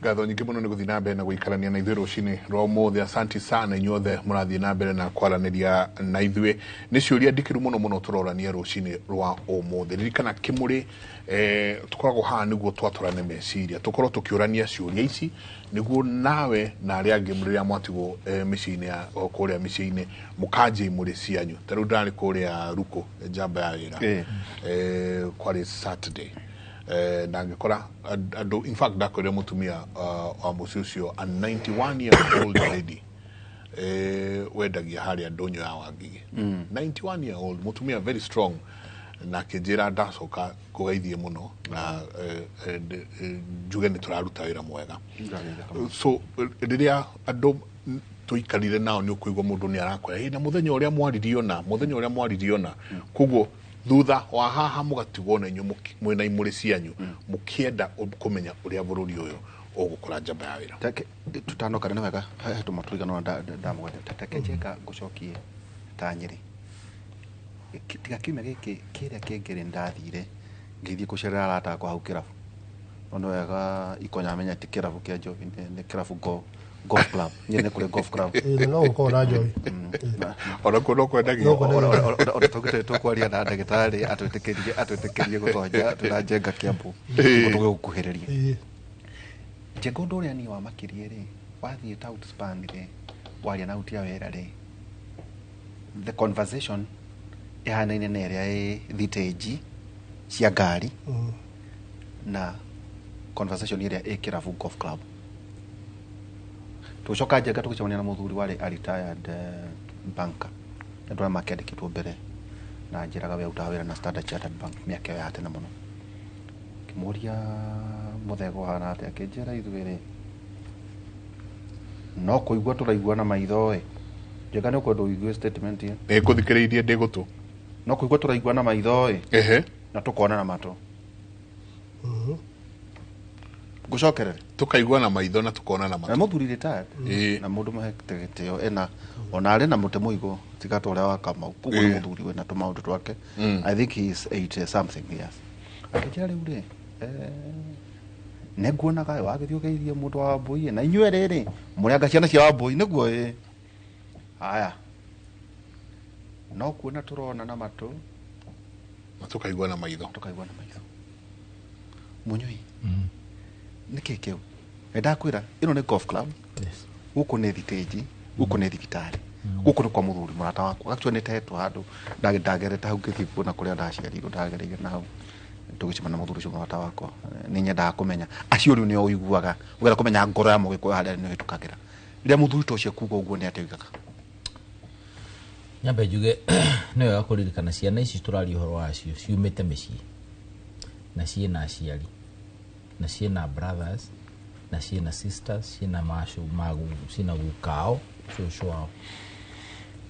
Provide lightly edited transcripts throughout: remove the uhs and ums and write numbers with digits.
Ngatho nyingĩ mũno nĩ gũthiĩ na mbere na gũikarania na ithuĩ rũcinĩ rwa ũmũthĩ. Asanti sana inyuothe mũrathiĩ na mbere na kwaranĩria na ithuĩ. Nĩ ciũria ndikĩru mũno mũno tũrorania rũcinĩ rwa ũmũthĩ. Ririkana kĩmũrĩ tũkoragwo haha nĩguo twatũrane meciria, tũkorwo tũkĩũrania ciũria ici nĩguo nawe na arĩa angĩ rĩrĩa mwatigwo mĩciĩ-inĩ ya o kũrĩa mĩciĩ-inĩ mũkanjia imũrĩ cianyu. Ta rĩu ndarĩ kũrĩa Ruko njamba ya wĩra, kwarĩ Saturday, na ngĩkora andũ, in fact ndakorire mũtumia wa mũciĩ ũcio, a 91 year old lady, wendagia harĩa ndũnyũ ya Wangigĩ. 91 year old mũtumia, very strong, na akĩnjĩra ndacoka kũgeithie mũno na njuge nĩ tũraruta wĩra mwega. So rĩrĩa andũ tũikarire nao, nĩ ũkũigua mũndũ nĩ arakwĩra, "Ĩ, na mũthenya ũrĩa mwaririo, na mũthenya ũrĩa mwaririo." Na koguo thutha wa haha mũgatigwo na inyuĩ mwĩna imũrĩ cianyu, mũkĩenda kũmenya ũrĩa bũrũri ũyũ ũgũkũra. Njamba ya wĩra. Take tutanokana nĩ wega hetũma tũigana ndamũgwete. Take Njenga, ngũcokie ta Nyĩrĩ. Tiga kiumia gĩkĩ kĩrĩa kĩngĩ rĩ, ndathire ngĩthiĩ gũcerera arata akwa hau kĩrabu, no nĩ wega ikonya menya ti kĩrabu kĩa njohi, nĩ kĩrabu golf club. Nyĩrĩ nĩ kũrĩ golf club. Ĩĩ, na no gũkorwo na njohi. Ona kuo no kwendagio. No kwendagio. Ona tũngĩtĩ tũkwaria na ndagĩtarĩ atwĩtĩkĩrie gũtonja twĩna Njenga Kĩambu nĩguo tũgĩgũkuhĩrĩria. Njenga, ũndũ ũrĩa niĩ wamakirie rĩ, wathiĩ ta Outspan rĩ, waria na aruti a wĩra rĩ, the conversation ĩhanaine na ĩrĩa ĩ thitĩnji cia ngari na conversation ĩrĩa ĩ kĩrabu golf club. Tũgĩcoka Njenga tũgĩcemania na mũthuri warĩ a retired banker, andũ arĩa makĩandĩkĩtwo mbere na njĩraga we arutaga wĩra na Standard Chartered Bank mĩaka ĩyo ya tene mũno. Ngĩmũria, "Mũthego ũhana atĩa?" Akĩnjĩra, "Ithuĩ rĩ, no kũigua tũraigua na maitho." Ĩ Njenga, nĩ ũkwenda ũigue statement ĩyo? Nĩ ngũthikĩrĩirie ndĩ gũtũ. No kũigua tũraigua na maitho ĩ na tũkona na matũ. Ngũcokerere. Tũkaigua na maitho na tũkona na Na matũ. Mũthuri retired na mũndũ mũhete gĩtĩo, ena ona arĩ na mũtĩ mũigũ tiga ta ũrĩa wa Kamau, koguo nĩ mũthuri wĩna tũmaũndũ twake. I think he is 80 something years. Akĩnjĩra, "Rĩu rĩ, nĩ nguonaga wagĩthiĩ ũgeithie mũndũ wa Wambũi, na inyuĩ rĩrĩ mũrĩ anga ciana cia Wambũi nĩguo ĩ haya no kuona tũrona na matũ Na tũkaigua na maitho." Tũkaigua na maitho. Mũnyui nĩkĩ kĩu? Nĩ ndakwĩra ĩno nĩ golf club. Gũkũ nĩ thitĩnji, gũkũ nĩ thibitarĩ, gũkũ nĩ kwa mũthuri mũrata wakwa. Actually nĩ tetwo handũ ndagerete hau ngĩthiĩ kuona kũrĩa ndaciarirwo, ndagereire na hau tũgĩcemania na mũthuri ũcio mũrata wakwa. Nĩ nyendaga kũmenya acio rĩu nĩo ũiguaga ũgera kũmenya ngoro ya mũgĩkũyũ harĩa nĩ ũhĩtũkagĩra rĩrĩa mũthuri ta ũcio kuga ũguo. Nĩ atĩa oigaga? Nyambe njuge nĩ wega kũririkana ciana ici tũraria ũhoro wacio ciumĩte mĩciĩ na ciĩna aciari na ciĩna brothers na ciĩna sisters, ciĩna macu magu, ciĩna gukao, cũcũ wao.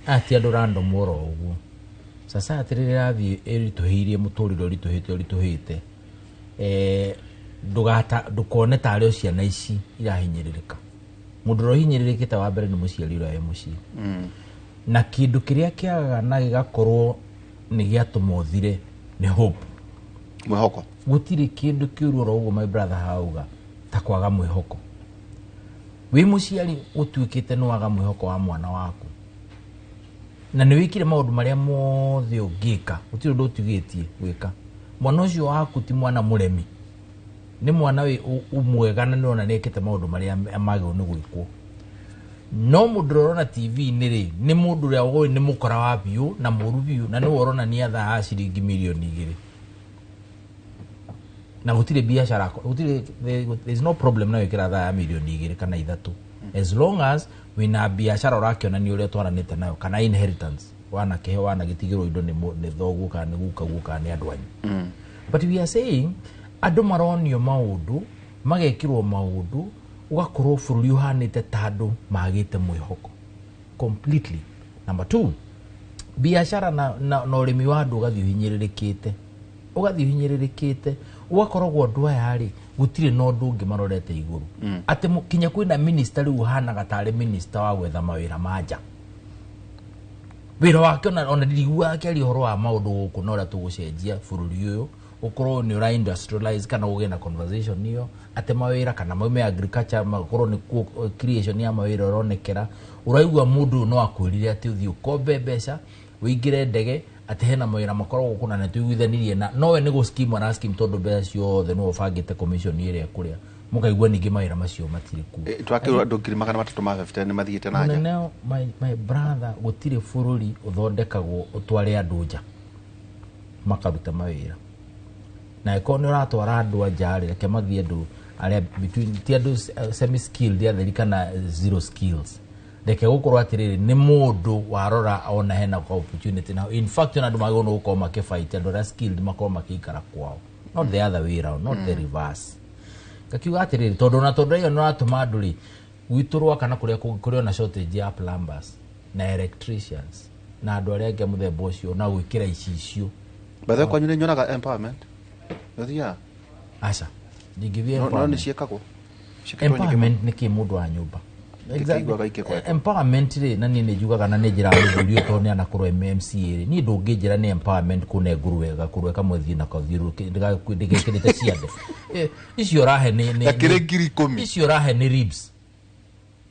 Aya ti andũ random oro ũguo. Society rĩrĩa ĩrathiĩ ĩritũhĩirie mũtũrĩre, ũritũhĩte ũritũhĩte, ndũgata ndũkone tarĩ o ciana ici irahinyĩrĩrĩka. Mũndũ ũrĩa ũhinyĩrĩrĩkĩte wa mbere nĩ mũciari ũrĩa wĩ mũciĩ, na kĩndũ kĩrĩa kĩagaga na gĩgakorwo nĩ gĩatũma ũthire nĩ hope. Mwĩhoko. Gũtirĩ kĩndũ kĩũru oro ũguo, my brother, hauga ta kwaga mwĩhoko. Wĩ mũciari ũtuĩkĩte nĩ waga mwĩhoko wa mwana waku na nĩ wĩkire maũndũ marĩa mothe ũngĩka, gũtirĩ ũndũ ũtigĩtie gwĩka. Mwana ũcio waku ti mwana mũremi, nĩ mwana wĩ mwega na nĩũrona nĩ ekĩte maũndũ marĩa magĩrĩirwo nĩ gwĩkwo. No mũndũ ũrĩa ũrona TV-inĩ rĩ, nĩ mũndũ ũrĩa ũĩ nĩ mũkora wa biũ na mũru biũ, na nĩwe ũrona nĩ athaga ciringi mirioni 2 na gũtirĩ biacara, gũtirĩ, there is no problem na gwĩkĩra thaa ya mirioni 2 kana 3 as long as wĩna biacara ũrakĩonania ũrĩa ũtwaranĩte nayo kana inheritance wanakĩheo, wanagĩtigĩrwo indo nĩ thoguo kana nĩ gukaguo kana nĩ andũ anyu. But we are saying andũ maronio maũndũ, magekĩrwo maũndũ, ũgakorwo bũrũri ũhanĩte ta andũ magĩte mwĩhoko completely. Number two, biacara na ũrĩmi wa andũ ũgathiĩ ũhinyĩrĩrĩkĩte, ũgathiĩ ũhinyĩrĩrĩkĩte, ũgakoragwo andũ aya rĩ, gũtirĩ na ũndũ ũngĩ marorete igũrũ atĩ kinya kwĩna minister rĩu ũhanaga tarĩ minister wa gwetha mawĩra ma nja. Wĩra wake ona ndiriguaga akĩaria ũhoro wa maũndũ gũkũ na ũrĩa tũgũcenjia bũrũri ũyũ. Ukorwo nĩ ũra industrialize kana ũgĩe na conversation iyo atĩ mawĩra kana maume agriculture, makorwo nĩ kuo creation ya mawĩra ũronekera. Ũraigua mũndũ ũyũ no akwĩrire atĩ ũthiĩ ũkombe mbeca, ũingĩre ndege, atĩ hena mawĩra makoragwo kũna na tũiguithanirie na nowe nĩ gũ scheme ara scheme, tondũ mbeca ciothe nĩwe ũbangĩte commission ĩrĩa ekũrĩa, mũkaigua ningĩ mawĩra macio matirĩ kuo. Twakĩrwo andũ 350,000 nĩ mathiĩte na nja. Mũnene, my brother, gũtirĩ bũrũri ũthondekagwo ũtware andũ nja makaruta mawĩra, na ĩkorwo nĩ ũratwara andũ a nja rĩ, reke mathiĩ andũ arĩa between, ti andũ semi skilled atheri kana zero skills. Reke gũkorwo atĩrĩrĩ, nĩ mũndũ warora ona hena opportunity, na in fact ona andũ magĩrĩirwo nĩ gũkorwo makĩfight andũ arĩa skilled makorwo makĩikara kwao, not the other way round, not the reverse. Ngakiuga atĩrĩrĩ, tondũ ona tondũ ĩyo nĩ ũratũma andũ rĩ gwitũ rwa kana kũrĩa kũngĩ kũrĩ ona shortage ya plumbers na electricians na andũ arĩa angĩ a mũthemba ũcio na gwĩkĩra icicio. Bethe kwanyu nĩ nyonaga empowerment nĩũthiaga? Aca, ndingĩthiĩ. No nĩ Empowerment. ciĩkagwo. Ciĩkĩtwo nyingĩ mũno. Empowerment nĩ kĩ, mũndũ wa nyũmba? Ndikĩiguaga ikĩgwetwo. Empowerment rĩ, na niĩ nĩ njugaga na nĩ njĩraga mũthuri ũyũ tondũ nĩ anakorwo MCA rĩ, niĩ ndũngĩnjĩra nĩ empowerment kũne ngũrwe gakũrwe kamwe thiĩ nako thiũrũrũke ndĩgekĩrĩte ciande. Icio ũrahe nĩ Gakĩrĩ 10,000. Icio ũrahe nĩ ribs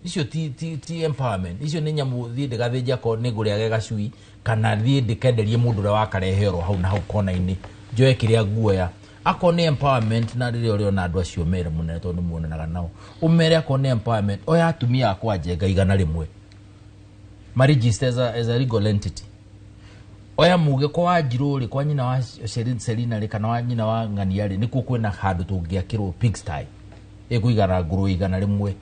icio, ti empowerment. Icio nĩ nyamũ thiĩ ndĩgathĩnja akorwo nĩ ngũrĩage gacui, kana thiĩ ndĩkenderie mũndũ ũrĩa wakarehe oro hau na hau kona-inĩ, njoe kĩrĩa nguoya. Akorwo nĩ empowerment, na rĩrĩa ũrĩona andũ acio mere mũnene, tondũ nĩ muonanaga nao, ũmere akorwo nĩ empowerment, oya atumia akwa njenga 100 maregister as a legal entity. Oya muge kwa Wanjirũ rĩ, kwa nyina wa Selina rĩ, kana wa nyina wa Ng'ania rĩ, nĩkuo kwĩna handũ tũngĩakĩrwo pigsty ĩkũigana ngũrwe 100.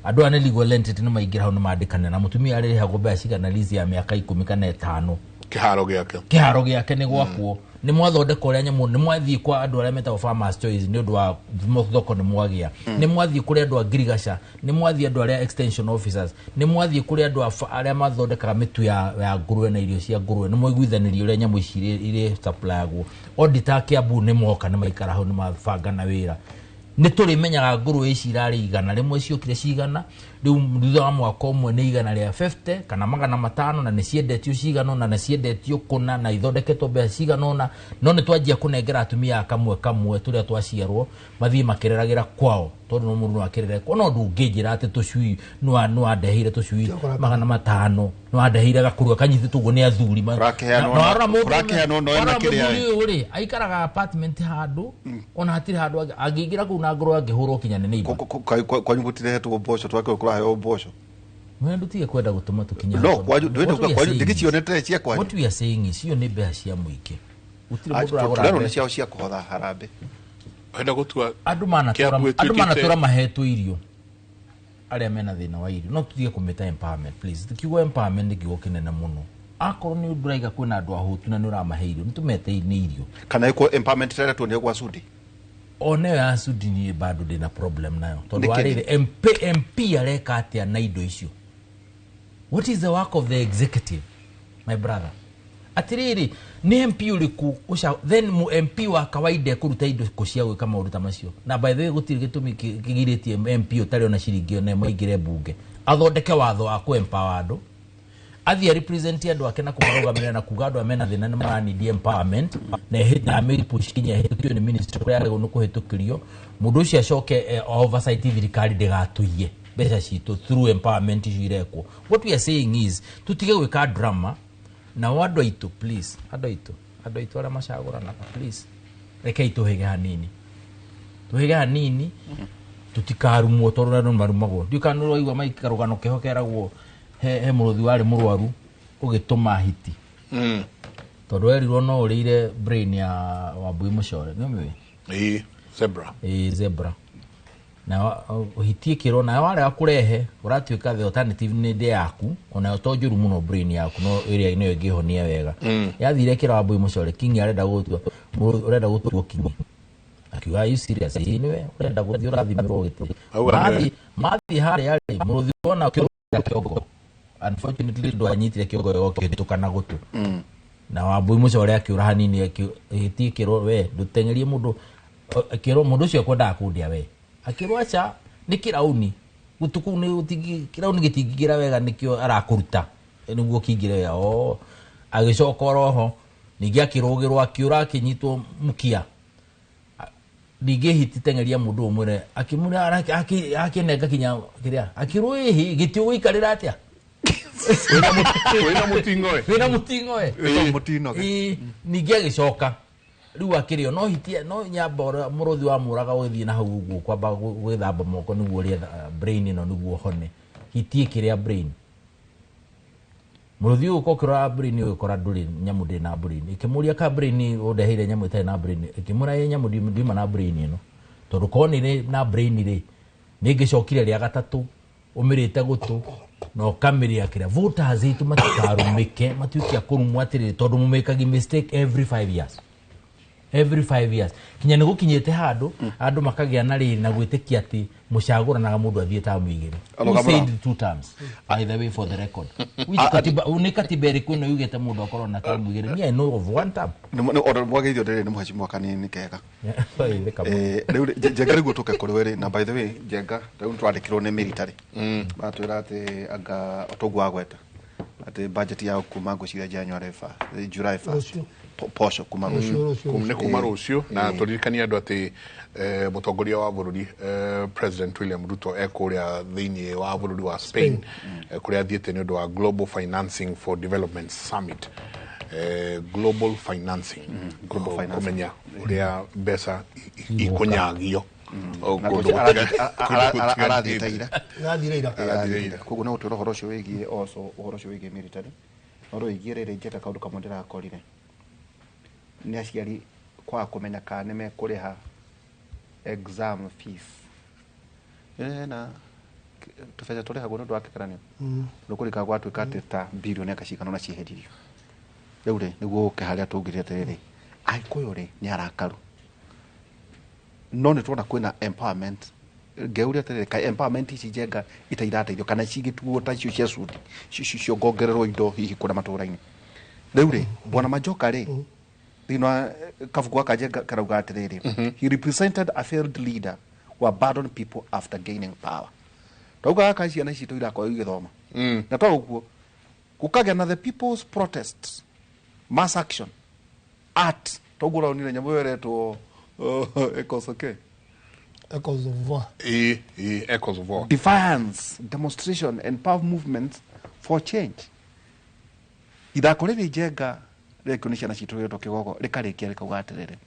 Andũ aya nĩ legal entity, nĩ maingĩra hau, nĩ mandĩkane na mũtumia arĩrĩhagwo mbeca cigana lease ya mĩaka 10 kana 5. Kĩharo gĩake. Kĩharo gĩake nĩ gwakwo, nĩ mwathondeka ũrĩa nyamũ, nĩ mwathiĩ kwa andũ arĩa metagwo Farmers Choice nĩ ũndũ wa thoko, nĩ mwagĩa, nĩ mwathiĩ kũrĩ andũ a ngirigaca, nĩ mwathiĩ andũ arĩa extension officers, nĩ mwathiĩ kũrĩ andũ arĩa mathondekaga mĩtu ya ngũrwe na irio cia ngũrwe, nĩ mwaiguithanĩrio ũrĩa nyamũ ici irĩ supplyagwo. Auditor Kiambu nĩ moka, nĩ maikara hau, nĩ mabanga na wĩra. Nĩ tũrĩmenyaga ngũrwe ici irarĩ 100 ciokire cigana, rĩu thutha wa mwaka ũmwe nĩ 150 kana 500, na nĩ ciendetio cigana ũna, na ciendetio kũna, na ithondeketwo mbeca cigana ũna. No nĩ twanjia kũnengera atumia aya kamwe kamwe tũrĩa twaciarwo mathiĩ makĩreragĩra kwao, tondũ no mũndũ no akĩrere kwao. No ndũngĩnjĩra atĩ tũcui nĩwandeheire tũcui 500, nĩwandeheire gakũrwe kanyitĩtwo ũguo nĩ athuri. Kũrakĩheanwo Na warora mũndũ kũrakĩheanwo no ena warora kĩrĩa mũthuri ũyũ rĩ, aikaraga apartment handũ ona hatirĩ handũ angĩingĩra kũu na ngũrwe angĩhũrwo kinya nĩ neighbor. Kwanyu gũtirehetwo mboco? Twakĩrwo kũraheo mboco. Mwene, ndutige kwenda gũtũma tũkinye No hau. kwanyu What we are kwanyu saying is- ndĩgĩcionete cia kwanyu. What we are saying is icio nĩ mbeca cia mũingĩ, gũtirĩ mũndũ ũragũra Tũrerwo nĩ mbeca. ciao cia kũhotha harambĩ. Wenda gũtua Andũ manatũra Kiambu andũ ĩtuĩkĩte- manatũra mahetwo irio, arĩa mena thĩna wa irio. No tũtige kũmĩta empowerment, please. Kiugo empowerment nĩ kiugo kĩnene mũno. Akorwo nĩ ũndũ ũraiga kwĩna andũ ahũtu na nĩ ũramahe irio, nĩ tũmete nĩ irio. Kana ĩkwo empowerment ĩreretwo nĩ gwa Sudi. Ona ĩyo ya Sudi niĩ bado ndĩna problem nayo, tondũ Nĩkĩ? warĩrĩ MP areka atĩa na indo icio? What is the work of the executive, my brother? Atirĩrĩ, nĩ MP ũrĩkũ then mu MP wa kawaida ekũruta indo kũ cia gwĩka maũndũ ta macio? Na by the way, gũtirĩ gĩtũmi kĩgirĩtie MP ũtarĩ ona ciringi ona ĩmwe aingĩre mbunge, athondeke watho wa kũ-empower andũ, athiĩ represent andũ ake na kũmarũgamĩrĩra na kuga andũ aya mena thĩna nĩ maranindi empowerment, na na amĩpush kinya ĩhĩtũkio nĩ ministry kũrĩa yagĩrĩirwo nĩ kũhĩtũkĩrio. Mũndũ ũcio acoke oversight thirikari ndĩgatũiye mbeca citũ through empowerment icio irekwo. What we are saying is tũtige gwĩka drama nao andũ aitũ, please. Andũ aitũ arĩa macagũranaga, please, rekei tũhĩge hanini, tũhĩge hanini, tũtikarumwo, tondũ andũ marumagwo. Ndiũ kana nĩũraigua maiki karũgano keho keragwo he mũrũthi warĩ mũrwaru ũgĩtũma hiti, tondũ werirwo no ũrĩire brain ya Wambui Mũcore, nĩ ũmĩũĩ? Ĩĩ, zebra. Ĩ, zebra. Na hiti ĩkĩrwo nayo warega kũrehe, ũratuĩka the alternative nĩ ndĩ yaku, onayo to njũru mũno brain yaku, no ĩrĩa nĩyo ĩngĩhonia wega. Yathire ĩkĩra Wambui Mũcore, king arenda gũtua, ũrenda gũtuo king. Akiuga, "Are you serious?" "Ĩĩ, nĩwe ũrenda gũthiĩ ũrathimĩrwo gĩtĩ." Auga nĩwe. Mathiĩ harĩa rĩ, mũrũthi wona kĩrũra kĩongo, unfortunately ndwanyitire kĩongo ĩyo kĩhĩtũka na gũtũ, na Wambui Mũcore akĩũra hanini. Hiti ĩkĩrwo, "We ndũteng'erie mũndũ." Akĩrwo, "Mũndũ ũcio ekwendaga kũndĩa we." Akĩrwo, "Aca, nĩ kĩrauni gũtũ kũu nĩ kĩrauni gĩtingĩingĩra wega, nĩkĩo arakũruta nĩguo kĩingĩre wega." O agĩcoka oroho ningĩ akĩrũgĩrwo, akĩũra, akĩnyitwo mũkia. Ningĩ hiti teng'eria mũndũ ũmwĩre akĩmwĩra akĩnenga kinya kĩrĩa akĩrwo ĩhĩ gĩtĩ ũgũikarĩra atĩa Wĩna mũting'oe. Wĩna mũting'oe. Ĩĩ. Mũtinoge. Ĩĩ, ningĩ agĩcoka rĩu akĩrĩo no hiti no nyamba ũrĩa mũrũthi wa mũraga ũgĩthiĩ na hau ũguo kwamba gwĩthamba moko nĩguo ũrĩe brain ĩno nĩguo ũhone. Hiti ĩkĩrĩa brain, mũrũthi ũyũ ũka ũkĩrora brain ũgĩkora ndũrĩ nyamũ, ndĩrĩ na brain. Ĩkĩmũria ka brain ũndeheire nyamũ ĩtarĩ na brain? Ĩkĩmwĩra ĩ nyamũ ndiuma na brain ĩno, tondũ korwo nĩ ĩrĩ na brain rĩ, nĩ ngĩcokire rĩa gatatũ ũmĩrĩte gũtũ na ũkamĩrĩa kĩrĩa. Voters aitũ matikarũmĩke, matuĩke a kũrumwo atĩrĩrĩ, tondũ mũmĩkagi mistake every 5 years, every 5 years, kinya nĩ gũkinyĩte handũ andũ makagĩa na rĩrĩ na gwĩtĩkia atĩ mũcagũranaga mũndũ athiĩ tamu igĩrĩ. Who Arũgamĩra. said two terms, by the way, for the record? Which katiba? Nĩ katiba ĩrĩkũ ĩno yugĩte mũndũ akorwo na tamu igĩrĩ? Me, I know of one term. Ona mwagĩrĩirwo ndĩrĩ nĩ mũhecimu kanini kega. Rĩu rĩ, Njenga, rĩguo tũke kũrĩ we rĩ, na by the way, Njenga, rĩu twandĩkirwo nĩ military matwĩra atĩ anga ũtongu wa gweta atĩ budget yao kuma ngwĩciria January 1st, July 1st. Rũciũ. Posho kuma rũciũ. Rũciũ, rũciũ. Nĩ kuma rũciũ, na tũririkanie andũ atĩ mũtongoria wa bũrũri, President William Ruto, ekũrĩa thĩinĩ wa bũrũri wa Spain, kũrĩa athiĩte nĩ ũndũ wa Global Financing for Development Summit. Global financing. Global financing. Kũmenya ũrĩa mbeca ikũnyagio. O, Na kũndũ arathiĩte ira. Gathire ira. Arathiĩte ira. Koguo no gũtwĩra ũhoro ũcio wĩgiĩ, also ũhoro ũcio wĩgiĩ military, ũhoro wĩgiĩ rĩrĩ, Njenga, kaũndũ kamwe ndĩrakorire nĩ aciari kwaga kũmenya kana nĩ mekũrĩha exam fees na tũbeca tũrĩhagwo nĩ ũndũ wa kĩgeranio rũkũrika gwatuĩka atĩ ta birioni anga cigana ũna cieheririo. Rĩu rĩ, nĩguo ũke harĩa tũngire atĩrĩrĩ, Agĩkũyũ rĩ nĩ arakaru, no nĩ tuona kwĩna empowerment. Ngeuria atĩrĩrĩ, kaĩ empowerment ici, Njenga, ita irateithio kana cigĩtuo ta icio cia cudi ciongongererwo indo hihi kũrĩa matũũra-inĩ? Rĩu rĩ, bwana Majoka rĩ, thĩinĩ wa kabuku gaka, Njenga, karauga atĩrĩrĩ, he represented a failed leader who abandoned people after gaining power. Tauga gaka ciana ici citũ irakorwo igĩthoma na to ũguo gũkagĩa na the people's protest, mass action art, toguo ũronire nyamũ ĩyo ĩretwo Ecosoke. Echoes of War. Ĩ, Echoes of War. Defiance demonstration and power movements for change. Ithako rĩrĩ, Njenga, rĩrekio nĩ ciana citũ rĩretwo kĩgogo, rĩkarĩkia rĩkauga atĩrĩrĩ,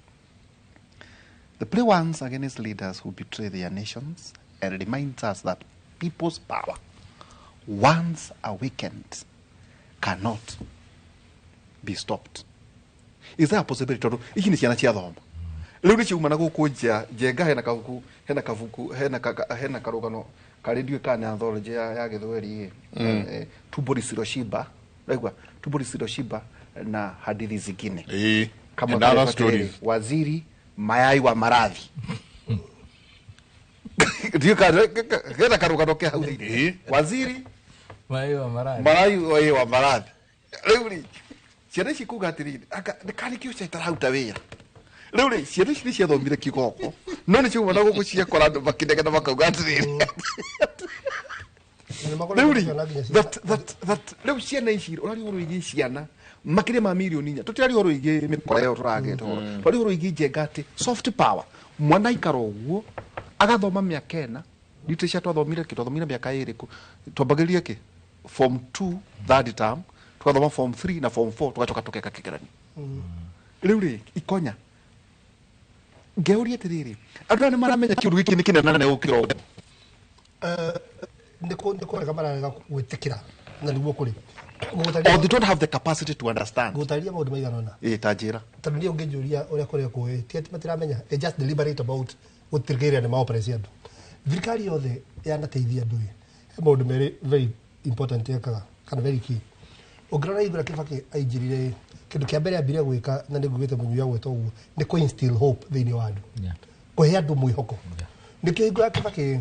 the play warns against leaders who betray their nations and reminds us that people's power, once awakened, cannot be stopped. Is there a possibility, tondũ ici nĩ ciana cia thoma rĩu nĩ ciauma na gũkũ nja? Njenga, hena kabuku, hena karũgano karĩ ndiũĩ kana nĩ anthology ya gĩthweri ĩ, Tumbo Lisiloshiba, raigua Tumbo Lisiloshiba na hadithi zingine. Ĩ, Kamwe and other karetwo atĩrĩrĩ, stories. Waziri Mayai wa Maradhi. Ndiũĩ kana hena karũgano ke hau thĩinĩ. Ĩ. Waziri Maĩ wa maradhi. Marai wa maradhi. Rĩu rĩ, ciana ici kuga atĩrĩrĩ, anga nĩ karĩ kĩo citararuta wĩra? Rĩu rĩ, ciana ici nĩ ciathomire kigoko, no nĩ ciauma na gũkũ ciakora andũ makĩnegena makauga atĩrĩrĩ, rĩu rĩ, that rĩu ciana ici ũraria ũhoro wĩgiĩ ciana makĩria ma mirioni 4, tũtiraria ũhoro wĩgiĩ mĩkora ĩyo tũragĩte ũhoro, tũraria ũhoro wĩgiĩ, Njenga, atĩ soft power, mwana aikara ũguo agathoma mĩaka 4. Literature twathomire kĩ? Twathomire mĩaka ĩrĩ kũ? Twambagĩrĩrie kĩ? Form 2, third term, tugathoma form 3 na form 4, tugacoka tukeka kĩgeranio. Rĩu rĩ, ikonya ngeuria atĩrĩrĩ, andũ aya nĩ maramenya kĩũndũ gĩkĩ nĩ kĩnene gũkĩra ũguo? Nĩ kũrega mararega gwĩtĩkĩra na nĩguo kũrĩ. Or they don't have the capacity to understand. Gũtarĩria maũndũ maigana ũna. Ĩ, ta njĩra. Tondũ niĩ ũngĩnjũria ũrĩa kũrekwo ĩ, ti atĩ matiramenya, they just deliberate about gũtigĩrĩra nĩ maoperate andũ. Thirikari yothe yanateithia andũ ĩ, he maũndũ merĩ very important ekaga kana very key. Ũngĩrora Ibra Kibaki aingĩrire ĩ, kĩndũ kĩa mbere ambire gwĩka, na nĩ ngugĩte mũnyuya gwĩta ũguo, nĩ kũ instill hope thĩinĩ wa andũ, kũhe andũ mwĩhoko. Nĩkĩo hingo ya Kibaki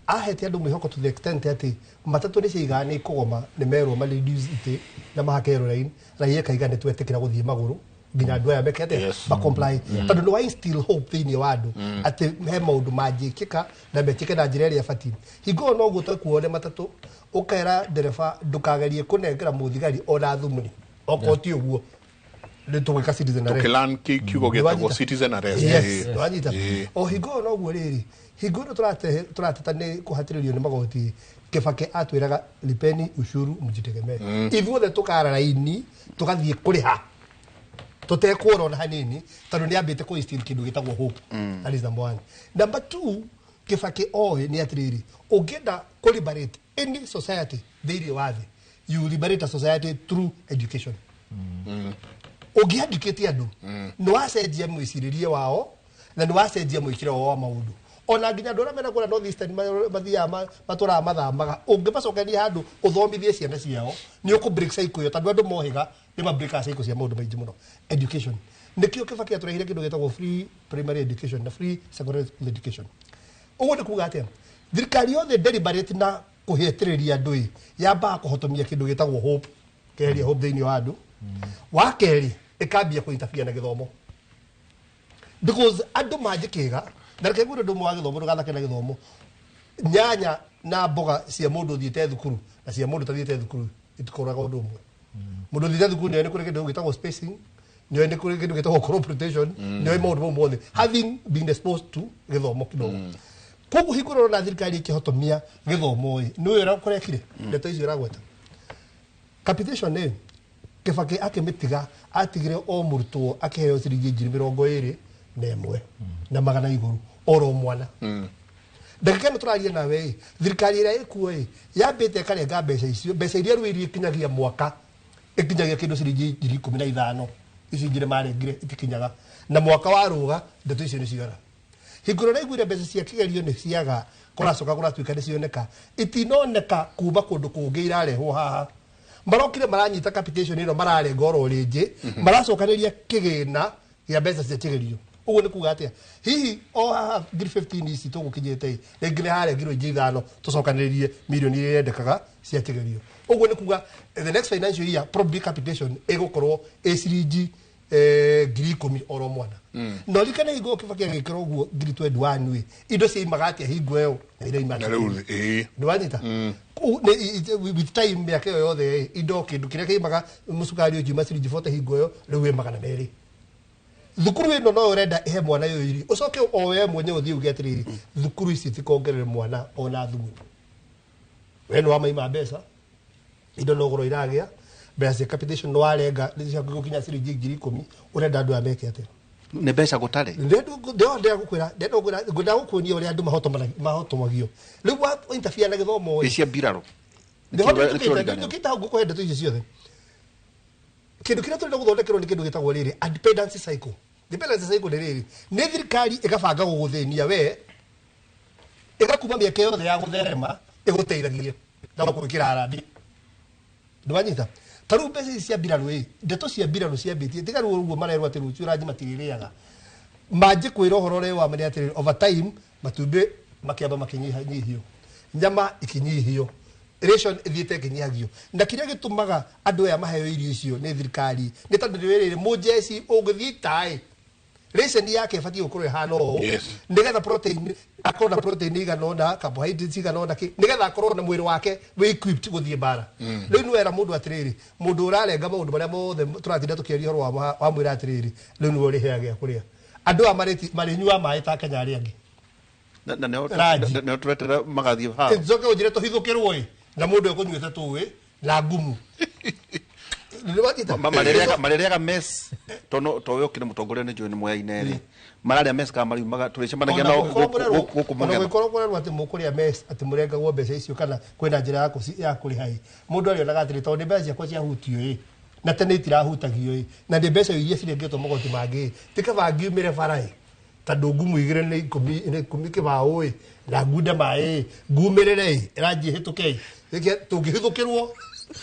ahete andũ mwĩhoko to the extent atĩ matatũ nĩ ciaigaga nĩ kũgoma, nĩ merwo ma reduce itĩ na mahake line, raia ĩkaiga nĩ twetĩkĩra gũthiĩ magũrũ nginya andũ aya meke atĩa? Yes. Ma comply, tondũ nĩ wa instill hope thĩinĩ wa andũ atĩ he maũndũ mangĩkĩka na mekĩke na njĩra ĩrĩa ĩbatiĩ. Hingo ĩyo noguo twekuone matatũ, ũkera ndereba ndũkagerie kũnengera mũthigari ona thumuni okorwo ti ũguo. Nĩ tũgwĩka citizen arrest. Tũkĩlan kiugo gĩtagwo Nĩwanyita? citizen arrest. Yes, Ĩĩ. nĩwanyita. Ĩĩ. O hingo ĩyo noguo rĩrĩ, hingo ĩno tũrateta nĩ kũhatĩrĩrio nĩ magoti, Kibaki atwĩraga lipeni ushuru mjitegemee. Ithuothe tũkara raini tũgathiĩ kũrĩha tũtekuona ona hanini tondũ nĩ ambĩte kũ instill kĩndũ gĩtagwo hope. That is number one. Number two, Kibaki oĩ nĩ atĩrĩrĩ, ũngĩenda kũ liberate any society thĩinĩ wa thĩ, you liberate a society through education. Ũngĩandĩkĩte andũ nĩ wacenjia mwĩcirĩrie wao na nĩ wacenjia mwĩkĩre wao wa maũndũ. Ona nginya andũ arĩa mena kũrĩa North Eastern mathiaga matũraga mathamaga, ũngĩmacokania handũ ũthomithie ciana ciao nĩ ũkũ break cycle ĩyo, tondũ andũ mohĩga nĩ ma break cycle cia maũndũ maingĩ mũno. Education nĩkĩo Kibaki atũrehire kĩndũ gĩtagwo free primary education na free secondary school education. Ũguo nĩ kuga atĩa? Thirikari yothe deliberate na kũhĩtĩrĩria andũ ĩ, yambaga kũhotomia kĩndũ gĩtagwo hope, keheria hope thĩinĩ wa andũ. Wa kerĩ, ĩkambia kũ-interfere na gĩthomo, because andũ manjĩkĩga na reke ngwĩre ũndũ ũmwe wa gĩthomo, ndũgathake na gĩthomo. Nyanya na mboga cia mũndũ ũthiĩte thukuru na cia mũndũ ũtathiĩte thukuru itikoragwo ũndũ ũmwe. Mũndũ ũthiĩte thukuru nĩoĩ nĩ kũrĩ kĩndũ gĩtagwo spacing, nĩoĩ nĩ kũrĩ kĩndũ gĩtagwo crop rotation, nĩoĩ maũndũ mau mothe, having been exposed to gĩthomo kidogo. Koguo hingo ĩrĩa ũrona thirikari ĩkĩhotomia gĩthomo ĩ, nĩũĩ ũrĩa kũrekire ndeto icio ĩragweta capitation ĩ, Kibaki akĩmĩtiga atigire o mũrutwo akĩheo ciringi 21,100 na magana igũrũ oro mwana. Ndagĩka ĩno tũraria nawe ĩ, thirikari ĩrĩa ĩkuo ĩ, yambĩte ĩkarenga mbeca icio, mbeca iria rĩu iria ikinyagia mwaka ikinyagia kĩndũ ciringi 15,000, ici ingĩ marengire itikinyaga, na mwaka wa rũga ndeto icio nĩ ciora. Hingo ĩrĩa ũraiguire mbeca cia kĩgerio nĩ ciaga, kũracoka kũratuĩka nĩ cioneka, itinoneka kuma kũndũ kũngĩ, irarehwo haha. Marokire maranyita capitation ĩno, mararenga oro rĩngĩ, maracokanĩria kĩgĩna gĩa mbeca cia kĩgerio. Ũguo nĩ kuga atĩa? Hihi o haha 15,000 ici tũgũkinyĩte ĩ, rĩngĩ nĩ harengirwo ingĩ ithano, tũcokanĩrĩrie mirioni iria irendekaga cia kĩgerio. Ũguo nĩ kuga the next financial year probably capitation ĩgũkorwo ĩ ciringi 10,000 oro mwana. Na ũririkane hingo ĩyo Kibaki agĩkĩra ũguo 21,000 ĩ, indo ciaimaga atĩa hingo ĩyo na iraima Na rĩu ĩĩ. Nĩwanyita? With time mĩaka ĩyo yothe ĩ, indo kĩndũ kĩrĩa kĩimaga mũcukari ũngiuma ciringi 40 hingo ĩyo rĩu wĩ 200. Thukuru ĩno no ũrenda ĩhe mwana ĩyo irio, ũcoke o we mwenyewe ũthiĩ uge atĩrĩrĩ, thukuru ici tikongerere mwana ona thumuni. We nĩ wamaima mbeca, indo no goro iragĩa, mbeca cia capitation nĩ warenga nĩ cia gũkinya ciringi 10,000, ũrenda andũ aya meke atĩa? Nĩ mbeca gũtarĩ. Ndĩrenda gũkuonia ũrĩa andũ mahotomagio rĩu wa interfere na gĩthomo ĩ. Ĩ cia mbirarũ. Ndũkĩte hau ngũkũhe ndeto icio ciothe. Kĩndũ kĩrĩa tũrenda gũthondekerwo nĩ kĩndũ gĩtagwo rĩrĩ a dependency cycle. Dependency cycle nĩ rĩrĩ, nĩ thirikari ĩgabanga gũgũthĩnia we, ĩgakuma mĩeke yothe ya gũtherema ĩgũteithagie na gũkwĩkĩra harambee. Ndwanyita? Ta rĩu mbeca ici cia mbirarũ ĩ, ndeto cia mbirarũ ciambĩtie tiga rĩu ũguo marerwo atĩ rũciũ ranji matirĩrĩaga. Manjĩ kwĩra ũhoro ũrĩa wa ma nĩ atĩrĩrĩ, over time matumbĩ makĩamba makĩnyihanyihio, nyama ikinyihio, ration ĩthiĩte ĩkĩnyihagio. Na kĩrĩa gĩtũmaga andũ aya maheo irio icio nĩ thirikari nĩ tondũ nĩ rĩrĩ, mũjeci ũngĩthiĩ ita-ĩ, ration yake ĩbatiĩ gũkorwo ĩhana ũũ, nĩgetha protein akorwo na protein igana ũna, carbohydrates igana ũna, kĩ nĩgetha akorwo na mwĩrĩ wake wĩ equipped gũthiĩ mbara. Rĩu nĩ wera mũndũ atĩrĩrĩ, mũndũ ũrarenga maũndũ marĩa mothe tũratinda tũkĩaria ũhoro wa mwĩra atĩrĩrĩ, rĩu nĩwe ũrĩheaga gĩa kũrĩa. Andũ aya marĩnyuaga maĩ ta Kenya arĩa angĩ. Na nĩo Ranji. nĩo tũretera magathiĩ haha. Njoke ũnjĩre tũhithũkĩrwo ĩ na mũndũ ekũnyuĩte tũĩ na ngumu. Nĩwanyita? Marĩrĩaga mess to we ũkĩrĩ mũtongoria nĩ njũĩ nĩ moyaine rĩ, mararĩa mess kana mariumaga tũrĩcemanagia nao gũkũ Ona mũgetho. gũkorwo kũrerwo atĩ mũkũrĩa mess, atĩ mũrengagwo mbeca icio kana kwĩna njĩra ya kũrĩha ĩ, mũndũ arĩonaga atĩrĩ, tondũ nĩ mbeca ciakwa ciahutio ĩ, na tene itirahutagio ĩ, na nĩ mbeca iria cirengetwo magoti mangĩ ĩ, ti kaba ngiumĩre bara ĩ, tondũ ngumu igĩrĩ nĩ ikũmi, nĩ ikũmi kĩbaũ ĩ, na ngunde maĩ ĩ, ngumĩrĩre ĩ, ĩranjie hĩtũke ĩ. Rĩngĩ tũngĩhithũkĩrwo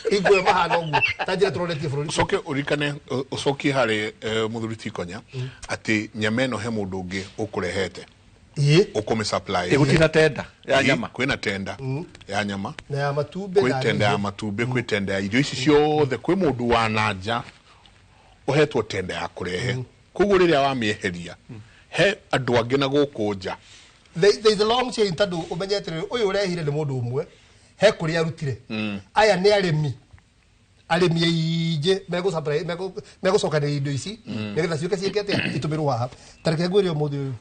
hingo ĩyo mahana ũguo ta njĩra tũronetie bũrũri. Ũcoke ũririkane, ũcokie harĩ mũthuri Tikonya atĩ nyama ĩno he mũndũ ũngĩ ũkũrehete ũkũmĩ supply. Ĩgũtina tenda ya nyama. Kwĩna tenda ya nyama na ya matumbĩ, kwĩ na tenda ya irio. matumbĩ, kwĩ tenda ya irio ici ciothe, kwĩ mũndũ wa nanja ũhetwo tenda ya kũrehe. Koguo rĩrĩa wamĩeheria he andũ angĩ na gũkũ nja. There is a long chain, tondũ ũmenye atĩrĩrĩ, ũyũ ũrehire nĩ mũndũ ũmwe, he kũrĩa arutire. Aya nĩ arĩmi Arĩmi aingĩ megũcokanĩria indo ici nĩgetha ciũke ciĩke atĩa, itũmĩrwo haha. Ta reke ngwĩre, ũmũthĩ ũyũ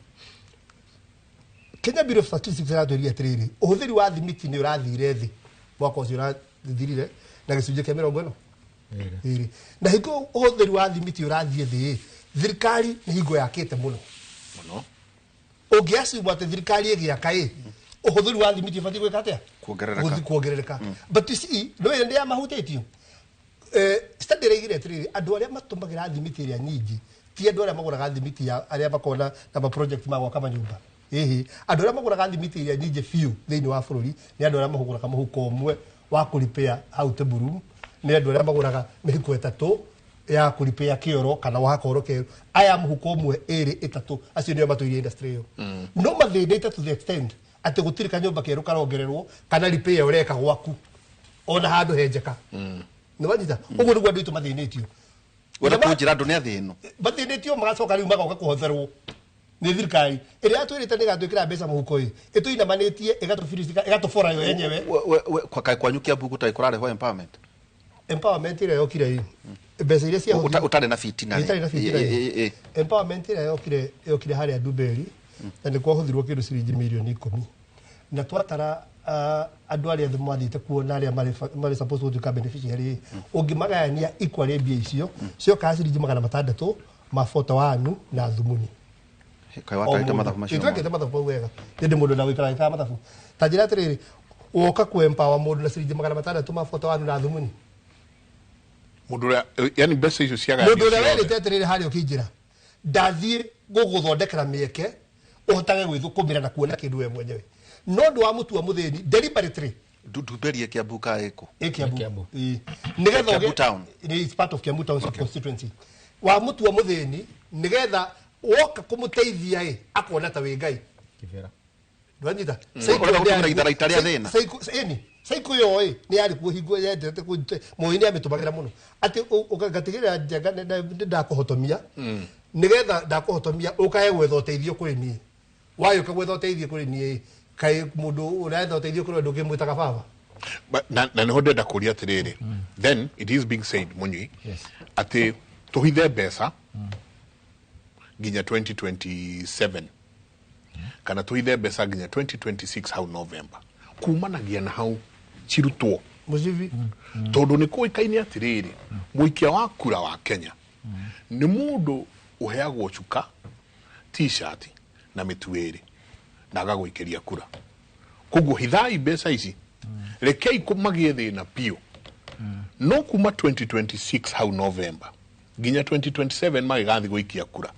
Kenya Bureau of Statistics ĩratwĩrire atĩrĩrĩ, ũhũthĩri wa thimiti nĩ ũrathire thĩ mwaka ũcio ũrathirire na gĩcunjĩ kĩa 42. Na hingo ũhũthĩri wa thimiti ũrathiĩ thĩ, thirikari nĩ hingo yakĩte mũno. Mũno. Ũngĩaciumwo atĩ thirikari ĩgĩaka ĩ, ũhũthĩri wa thimiti ũbatiĩ gwĩka atĩa? Kuongerereka. Kuongerereka. But you see, no ĩrĩa ndĩ yamahutĩtio. Study ĩraigire atĩrĩrĩ, andũ arĩa matũmagĩra thimiti ĩrĩa nyingĩ ti andũ arĩa magũraga thimiti ya arĩa makoragwo na ma project ma gwaka manyũmba. Ĩhĩ, andũ arĩa magũraga thimiti ĩrĩa nyingĩ biũ thĩinĩ wa bũrũri nĩ andũ arĩa mahũgũraga mũhuko ũmwe wa kũripĩa hau Teburu, nĩ andũ arĩa magũraga mĩhuko 3 ya kũripĩa kĩoro kana wa koro kerũ. Aya mũhuko ũmwe, 2, 3, acio nĩo matũirie industry ĩyo. No mathĩnĩte to the extent atĩ gũtirĩ kanyũmba kerũ karongererwo kana repair ũreka gwaku ona handũ henjeka. Nĩ wanyita? Ũguo nĩguo andũ aitũ mathĩnĩtio. Wenda kũnjĩra andũ nĩ athĩnu? Mathĩnĩtio, magacoka rĩu magoka kũhotherwo nĩ thirikari ĩrĩa yatwĩrĩte nĩ ĩgatwĩkĩra mbeca mũhuko ĩ, ĩtũinamanĩtie, ĩgatũbirisika, ĩgatũbora yo yenyewe. Kaĩ kwanyu Kiambu gũtarĩ kũrarehwo empowerment? Empowerment ĩrĩa yokire ĩ, mbeca iria ciahũthirwo Ũtarĩ na fitina rĩ. Itarĩ na fitina rĩ. Empowerment ĩrĩa yokire harĩa Ndumberi na nĩ kwahũthirwo kĩndũ ciringi mirioni 10, na twatara andũ arĩa othe mathiĩte kuona arĩa marĩ supposed gũtuĩka beneficiary, ũngĩmagayania equally, mbia icio ciokaga ciringi 600 ma bota wanu na thumuni. Kaĩ watarĩte mathabu macio? Twekĩte mathabu mau wega, ĩndĩ mũndũ ndagũikara gĩkaga mathabu. Ta njĩra atĩrĩrĩ, woka ku empower mũndũ na ciringi 600 ma bota wanu na thumuni, Mũndũ ũrĩa, yani mbeca icio ciagayanio mũndũ ũrĩa ciothe. werĩte atĩrĩrĩ, harĩa ũkĩingĩra ndathiĩ gũgũthondekera mĩeke ũhotage gwĩthũkũmĩra na kuona kĩndũ we mwenyewe, no ndũ wa mũtua mũthĩni deliberately. Ndumberi ĩ Kiambu ka ĩkũ? Ĩ Kiambu. Kiambu. Ĩ. Nĩgetha Kiambu town. It's part of Kiambu town constituency. Wa mũtua mũthĩni nĩgetha woka kũmũteithia ĩ, akona ta wĩ Ngai. Kibera. Ndwanyita? Ũrenda gũtũmĩra itharaita rĩa thĩna? Ĩni cycle ĩyo ĩ nĩ yarĩ kuo hingo yendete Moi nĩ amĩtũmagĩra mũno, atĩ ngatigĩrĩra Njenga nĩ ndakũhotomia, nĩgetha ndakũhotomia ũkae gwetha ũteithio kũrĩ niĩ. Wayũka gwetha ũteithio kũrĩ niĩ, kaĩ mũndũ ũretha ũteithio kũrĩ we ndũngĩmwĩtaga baba? Na nĩho ndĩrenda kũria atĩrĩrĩ, then it is being said, Mũnyui, atĩ tũhithe mbeca nginya 2027 kana tũhithe mbeca nginya 2026 hau November, kumanagia na hau cirutwo. Mũcibi. Tondũ nĩ kũĩkaine atĩrĩrĩ, mũikia wa kura wa Kenya nĩ mũndũ ũheagwo cuka, t-shirt na mĩtu 2 na agagũikĩria kura. Koguo hithai mbeca ici, rekei magie thĩna biũ, no kuma 2026 hau November nginya 2027 magĩgathiĩ gũikia kura,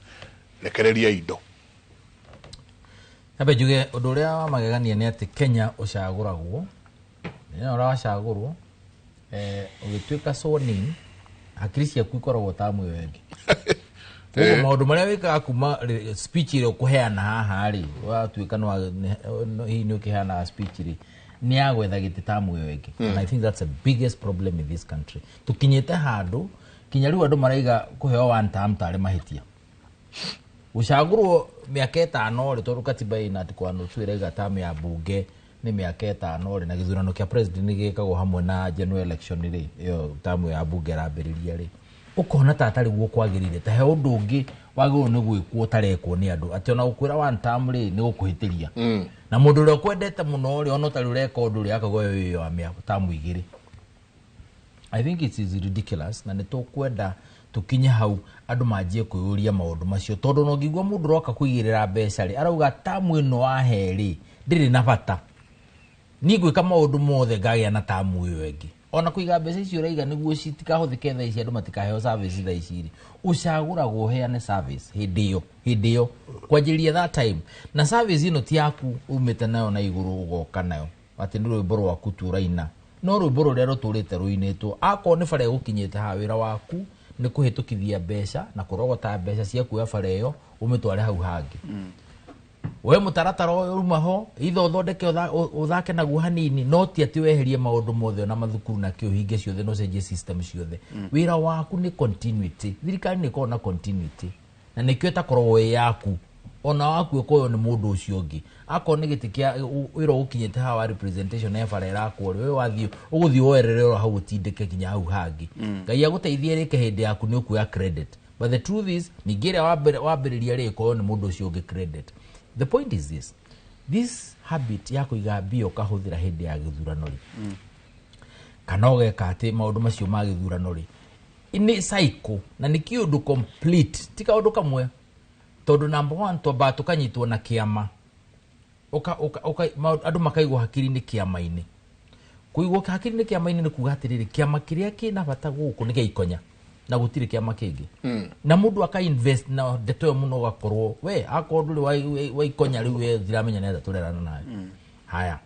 rekereria indo. Nyambe njuge ũndũ ũrĩa wa magegania nĩ atĩ Kenya ũcagũragwo mũthenya ũrĩa wacagũrwo, ũgĩtuĩka sworn in, hakiri ciaku ikoragwo tamu ĩyo ĩngĩ. Koguo maũndũ marĩa wĩkaga kuma speech ĩrĩa ũkũheana haha rĩ, watuĩka hihi nĩ ũkĩheanaga speech rĩ, nĩ ya gwetha gĩtĩ tamu ĩyo ĩngĩ. And I think that's the biggest problem in this country. Tũkinyĩte handũ kinya rĩu andũ maraiga kũheo one term tarĩ mahĩtia. Gũcagũrwo mĩaka 5 rĩ, tondũ katiba ĩna article 102 ĩraiga term ya bunge nĩ mĩaka 5 rĩ, na gĩthurano kĩa president nĩ gĩkagwo hamwe na general election rĩ, ĩyo term ya bunge ĩrambĩrĩria rĩ, ũkona ta atarĩ guo kwagĩrĩire, ta he ũndũ ũngĩ wagĩrĩirwo nĩ gwĩkwo ũtarekwo nĩ andũ, atĩ ona gũkwĩra one term rĩ, nĩ gũkũhĩtĩria. Na mũndũ ũrĩa ũkwendete mũno rĩ, ona ũtarĩ ũreka ũndũ rĩ, akauga ũyũ wa mĩaka term 2. I think it is ridiculous, na nĩ tũkwenda tũkinye hau andũ manjie kwĩyũria maũndũ macio, tondũ no ngĩigua mũndũ ũroka kũigĩrĩra mbeca rĩ, arauga tamu ĩno wahe rĩ ndĩrĩ na bata, niĩ ngwĩka maũndũ mothe ngagĩa na tamu ĩyo ĩngĩ. Ona kũiga mbeca icio ũraiga nĩguo citikahũthĩke thaa ici, andũ matikaheo service thaa ici rĩ, ũcagũragwo ũheane service hĩndĩ ĩyo kwanjĩrĩria that time. Na service ĩno ti yaku umĩte nayo na igũrũ ũgoka nayo atĩ nĩ rwĩmbo rwaku tu ũraina, no rwĩmbo rũrĩa rũtũrĩte rũinĩtwo. Akorwo nĩ bara ĩgũkinyĩte haha, wĩra waku nĩ kũhĩtũkithia mbeca na kũrogota mbeca cia kuoya bara ĩyo ũmĩtware hau hangĩ. We mũtaratara ũyũ uma ho, itha ũthondeke ũthake naguo hanini, no ti atĩ weherie maũndũ mothe ona mathukuru na kĩ, ũhinge ciothe na ũcenjie system ciothe. Wĩra waku nĩ continuity. Thirikari nĩ ĩkoragwo na continuity, na nĩkĩo ĩtakoragwo ĩ yaku. Ona waku ĩkoywo nĩ mũndũ ũcio ũngĩ. Akorwo nĩ gĩtĩ kĩa wĩra ũgũkinyĩte haha wa representation ya bara ĩrakwo rĩ, we wathiĩ ũgũthiĩ woerere oro hau ũtindĩke nginya hau hangĩ. Ngai agũteithie rĩke hĩndĩ yaku nĩ ũkuoya credit. But the truth is, ningĩ ĩrĩa wambĩrĩria rĩ, ĩkoywo nĩ mũndũ ũcio ũngĩ credit. The point is this, this habit ya kũiga mbia ũkahũthĩra hĩndĩ ya gĩthurano rĩ, kana ũgeka atĩ maũndũ macio ma gĩthurano rĩ, nĩ cycle na nĩ kĩũndũ complete, ti kaũndũ kamwe. Tondũ number one, twambaga tũkanyitwo na kĩama, andũ makaigwo hakiri-inĩ kĩama-inĩ. Kũigwo hakiri-inĩ kĩama-inĩ nĩ kuga atĩrĩrĩ, kĩama kĩrĩa kĩna bata gũkũ nĩ kĩa Ikonya na gũtirĩ kĩama kĩngĩ. Na mũndũ aka invest na ndeto ĩyo mũno, ũgakorwo we akorwo ndũrĩ wa Ikonya rĩu we ndiramenya nĩ atĩa tũrerana nawe. Haya,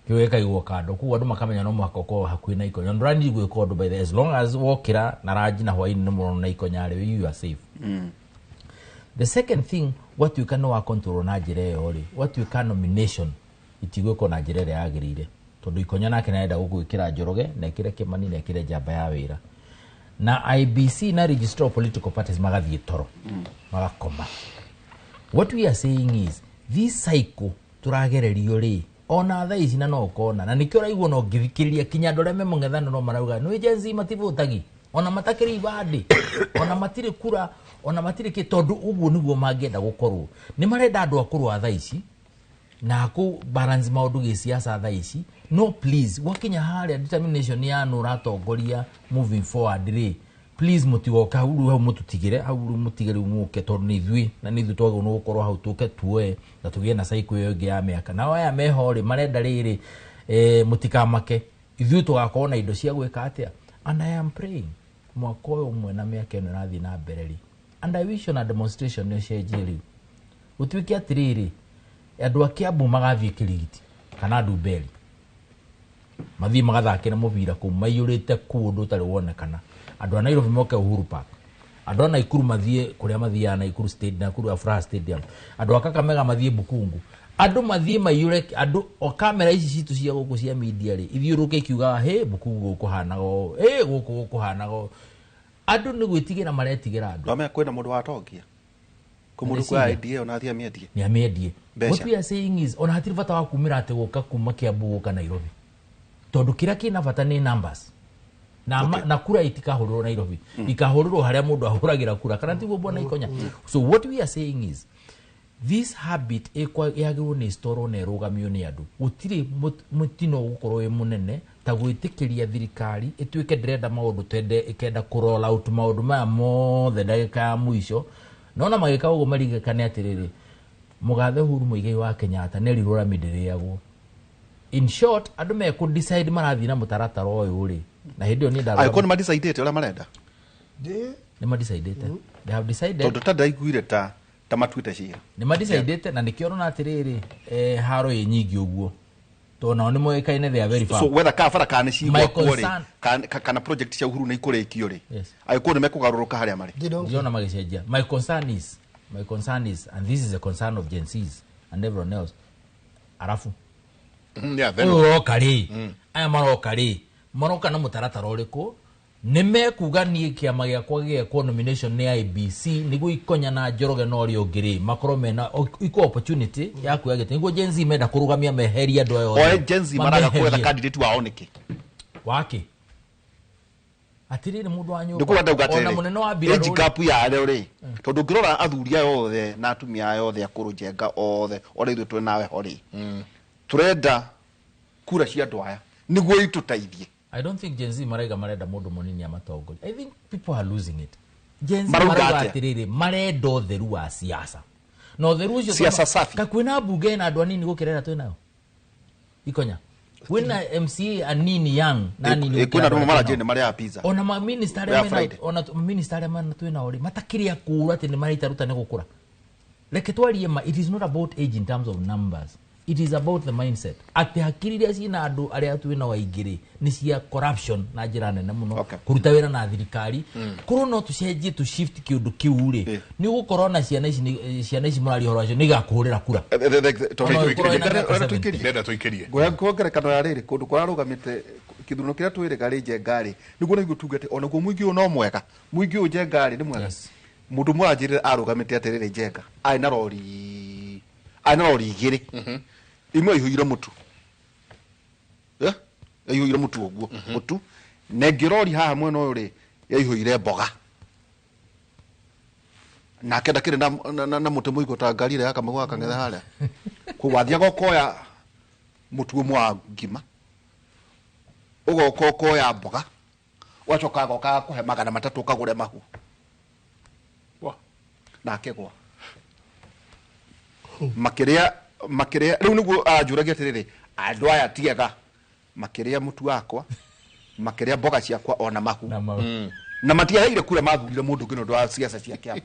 kĩu gĩkaigwo kando, koguo andũ makamenya no mũhaka ũkorwo hakuhĩ na Ikonya. Ndũrani gwĩka ũndũ by the as long as wokĩra na ranji na hwaĩ-inĩ nĩ mũrono na Ikonya rĩ, you are safe. The second thing, gwatuĩka nĩ wa control na njĩra ĩyo rĩ, gwatuĩka nomination itigwĩkwo na njĩra ĩrĩa yagĩrĩire, tondũ Ikonya nake nĩarenda gũgwĩkĩra Njoroge na ĩkĩre Kĩmani na ĩkĩre njamba ya wĩra, na IBC na Registrar of Political Parties magathiĩ toro, magakoma. What we are saying is, this cycle tũragererio rĩ, ona thaa ici na no ũkona, na nĩkĩo ũraigua no ngĩthikĩrĩria kinya andũ arĩa me mũng'ethanĩro marauga nĩ Gen Z mativotagi, ona matakĩrĩ ibandĩ, ona matirĩ kura, ona matirĩ kĩ, tondũ ũguo nĩguo mangĩenda gũkorwo. Nĩ marenda andũ a kũrũa thaa ici na kũ balance maũndũ gĩsiasa thaa ici. No please, gwakinya harĩa determination ya nũ ũratongoria moving forward rĩ, please mũtigoke hau rĩu, hau mũtũtigĩre hau rĩu, mũtige rĩu mũke, tondũ nĩ ithuĩ na nĩ ithuĩ twagĩrĩirwo nĩ gũkorwo hau, tũke tuoe na tũgĩe na cycle ĩyo ĩngĩ ya mĩaka. Nao aya meho rĩ, marenda rĩrĩ, mũtikamake, ithuĩ tũgakorwo na indo cia gwĩka atĩa. And I am praying mwaka ũyũ ũmwe na mĩaka ĩno ĩrathiĩ na mbere rĩ, and I wish ona demonstration nĩ ũcenjie rĩu, gũtuĩke atĩrĩrĩ, andũ a Kiambu magathiĩ Kĩrigiti kana Ndumberi, mathiĩ magathakĩre mũbira kũu maiyũrĩte kũu ũndũ ũtarĩ wonekana. Andũ a Nairobi moke Uhuru Park, andũ a Naikuru mathiĩ kũrĩa mathiaga Naikuru Stadium, Nakuru Afraha Stadium, andũ a Kakamega mathiĩ Bukungu, andũ mathiĩ maiyũre andũ. O kamera ici citũ cia gũkũ cia media rĩ, ithiũrũke ikiugaga hĩ, Bukungu gũkũhanaga ũũ, hĩ, gũkũ gũkũhanaga ũũ. Andũ nĩ gwĩtigĩra maretigĩra andũ. Ndwamenya kwĩna mũndũ watongia kwĩ mũndũ Ndeciria. kwa idea ona athiĩ amĩendie. Nĩ amĩendie. Mbeca. What we are saying is, ona hatirĩ bata wa kumĩra atĩ gũka kuma Kiambu gũka Nairobi, tondũ kĩrĩa kĩna bata nĩ numbers na, okay. Na kura itikahũrĩrwo Nairobi, ikahũrĩrwo harĩa mũndũ ahũragĩra kura, kana tiguo bwana Ikonya? So what we are saying is, this habit yagĩrĩirwo nĩ ĩstorwo na ĩrũgamio nĩ andũ. Gũtirĩ mũtino ũgũkorwo wĩ mũnene ta gwĩtĩkĩria thirikari ĩtuĩke ndĩrenda maũndũ twende, ĩkenda kũ roll out maũndũ maya mothe ndagĩka ya mũico. Nona magĩka ũguo maririkane atĩrĩrĩ, mũgathe Uhuru Muigai wa Kenyatta nĩerirwo rami ndĩrĩagwo. In short, andũ mekũ decide marathiĩ na mũtaratara ũyũ rĩ, na hĩndĩ ĩyo niĩ Angĩkorwo ndarũgama. nĩ madecidĩte ũrĩa marenda. Ndĩ Nĩ madecidĩte, they have decided. Tondũ ta ndaiguire ta matuĩte cira. Nĩ madecidĩte, na nĩkĩo ũrona atĩrĩrĩ, haro ĩ nyingĩ ũguo, tondũ nao nĩ moĩkaine, they are very So firm. whether ka bara kana nĩ My cigwakwo rĩ, kana project cia Uhuru nĩ ikũrĩkio rĩ, Yes. angĩkorwo nĩ mekũgarũrũka harĩa marĩ. They don't. Ndĩrona magĩcenjia. My concern is, and this is a concern of Gen Zs and everyone else, arabu Yeah, then ũyũ ũroka rĩ, aya maroka rĩ, maroka na mũtaratara ũrĩkũ? Nĩ mekuga niĩ kĩama gĩakwa gĩgekwo nomination nĩ IBC nĩguo Ikonya na Njoroge na ũrĩa ũngĩ rĩ makorwo mena equal opportunity ya kuoya gĩtĩ, nĩguo Gen Z menda kũrũgamia meherie andũ aya othe. Oe Gen Z maraga kwetha Mameherie. candidate wao nĩkĩ? Wake atirĩrĩ mũndũ wa nĩ nyũmba kuga ndauga ona atĩrĩrĩ, mũnene wa mbirarũ age rĩ, gap ya arĩa rĩ, tondũ ũngĩrora athuri aya othe na atumia aya othe akũrũ njenga othe ona ithuĩ twĩ nawe ho rĩ, tũrenda kura cia andũ aya nĩguo itũteithie. I don't think Gen Z maraiga marenda mũndũ mũnini amatongoria. I think people are losing it. Gen Z Marauga marauga atĩa? atĩrĩrĩ, marenda ũtheru wa siasa na ũtheru ũcio Siasa safi. Ka kwĩna mbunge na andũ anini gũkĩra ĩrĩa twĩnayo, Ikonya, kwĩna MCA anini young na anini Ĩ, gũkĩra kwĩna andũ andũ arĩa maranjĩrĩ twĩnao. nĩ marĩaga pizza. Ona maminista Ya arĩa mena Friday. ona minista arĩa mena twĩnao rĩ, matakĩrĩ akũrũ atĩ nĩ maritaruta nĩ gũkũra. Reke twarie ma, it is not about age in terms of numbers, it is about the mindset, atĩ hakiri iria ciĩna andũ arĩa twĩnao aingĩ rĩ, nĩ cia corruption na njĩra nene mũno. Kũruta wĩra na thirikari korwo no tũcenjie tũ shift kĩũndũ kĩu rĩ, nĩ ũgũkorwo na ciana ici ciana ici mũraria ũhoro wacio nĩ igakũhũrĩra kura. Ona ũngĩkorwo wĩna mĩaka 70. Ndenda tũikĩrie. Ngũhe ngerekano ya rĩrĩ, kũndũ kũrarũgamĩte kĩthurano kĩrĩa twĩrĩga rĩ, njenga rĩ, nĩguo naiguo tuge atĩ onaguo mũingĩ ũyũ no mwega, mũingĩ ũyũ njenga rĩ nĩ mwega. Mũndũ ũmwe anjĩrire arũgamĩte atĩrĩrĩ, njenga arĩ na rori Ana rori igĩrĩ. Imwe ihũire mũtu. Yaihũire mũtu ũguo. Mũtu. Na ĩngĩ rori haha mwena ũyũ rĩ yaihũire mboga. Nake ndakĩrĩ na mũtĩ mũigũ ta ngari ĩrĩa ya Kamau wa Kang'ethe harĩa. Koguo wathiaga ũkoya mũtu ũmwe wa ngima. Ũgoka ũkoya mboga. Ũgacoka agoka agakũhe 300 ũkagũre mahu. Nake gwa. Makĩrĩa rĩu nĩguo aranjũragia atĩrĩrĩ, andũ aya ti ega. Makĩrĩa mũtu wakwa, makĩrĩa mboga ciakwa ona mahu. Na matiaheire kura mathurire mũndũ ũngĩ nĩ ũndũ wa siasa cia kĩama.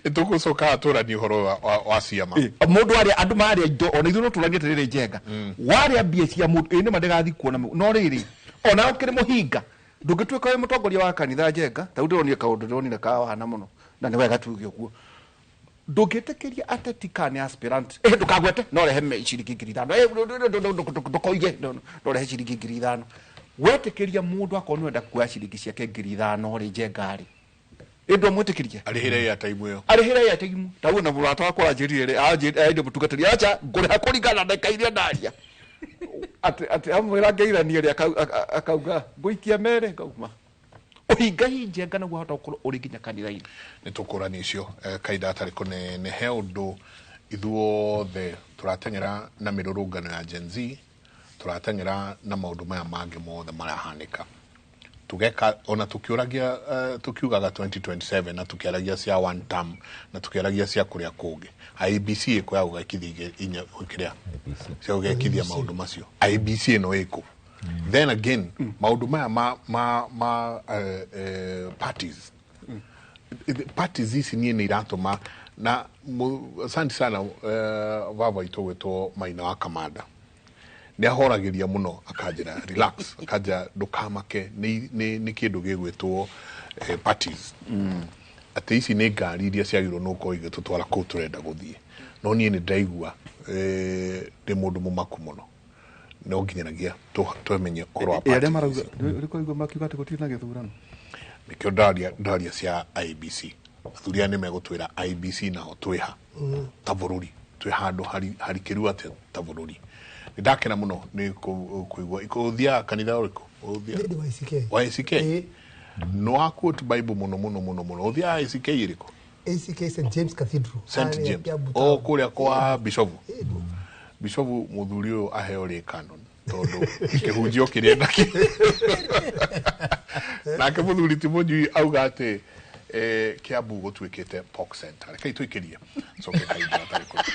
Nĩ tũgũcoka tũranie ũhoro wa ciama. Mũndũ arĩa andũ marĩa indo ona ithuĩ no tũranie atĩrĩrĩ Njenga. Warĩa mbia cia mũndũ ĩ nĩma ndĩgathiĩ kuona no rĩrĩ ona ũkĩrĩ mũhinga ndũngĩtuĩka wĩ mũtongoria wa kanitha Njenga ta rĩu ndĩronire kaũndũ ndĩronire kawahana mũno na nĩ wega tuge ũguo. Ndũngĩtĩkĩria ateti kana nĩ aspirant ndũkagwete no rehe ciringi 5,000 ndũkoige no rehe ciringi 5,000. Wetĩkĩria mũndũ akorwo nĩwenda kuoya ciringi ciake 5,000 rĩ Njenga rĩ ĩndũ amwĩtĩkĩria arĩhĩre airtime ĩyo arĩhĩre airtime ta ũguo na mũrata wakwa anjĩrire rĩ anjĩrire mũtungatĩri acha ngũrĩha kũringana na ndagĩka iria ndaria atĩ amwĩra ngeithanie rĩ akauga ngũikia mere ngauma ũhinga hi Njenga naguo wahota gũkorwo ũrĩ nginya kanitha-inĩ. Nĩ tũkũrania icio kahinda gatarĩ kũnene he ũndũ ithuothe tũrateng'era na mĩrũrũngano ya Gen Z tũrateng'era na maũndũ maya mangĩ mothe marahanĩka tugeka ona tukiuragia tukiugaga 2027 na tukiaragia cia one term na tukiaragia cia kuria kungi IEBC iko ya gugekithia inya kiria cia gugekithia maundu macio IEBC no iko. Then again maundu maya ma parties parties ici nie ni iratuma na asante sana baba itu gwitwo Maina wa Kamanda nĩ ahoragĩria mũno akanjĩra relax akanja ndũkamake nĩ kĩndũ gĩgwĩtwo parties atĩ ici nĩ ngari iria ciagĩrĩirwo nĩ gũkorwo igĩtũtwara kũu tũrenda gũthiĩ no niĩ nĩ ndaigua ndĩ mũndũ mũmaku mũno no nginyanagia tũmenye ũhoro wa parties arĩa makiuga atĩ gũtirĩ na gĩthurano nĩkĩo ndaria cia IEBC athuri aya nĩ megũtwĩra IEBC nao twĩha ta bũrũri twĩ handũ harikĩru atĩa ta bũrũri. Ndakena muno ni kuigua ikuthia kanitha uriku uthia wa ACK no akuot Bible muno muno muno muno uthia ACK iriku ACK St James Cathedral St James o kuria kwa bishofu bishofu muthuri uyu aheo ri canon tondu kihunjio kiria ndaki nake muthuri ti Mũnyui auga ati Kiambu gutuikite pork center reke ituikirie coke kahinda gatarĩ kũraihu.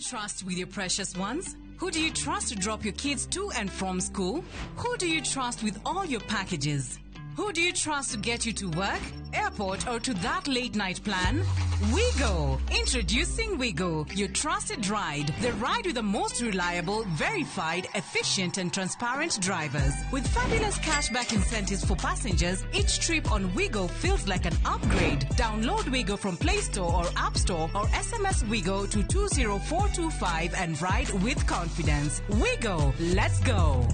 Trust with your precious ones? Who do you trust to drop your kids to and from school? Who do you trust with all your packages? Who do you trust to get you to work, airport, or to that late night plan? WeGo! Introducing WeGo, your trusted ride. The ride with the most reliable, verified, efficient, and transparent drivers. With fabulous cashback incentives for passengers, each trip on WeGo feels like an upgrade. Download WeGo from Play Store or App Store or SMS WeGo to 20425 and ride with confidence. WeGo! Let's go!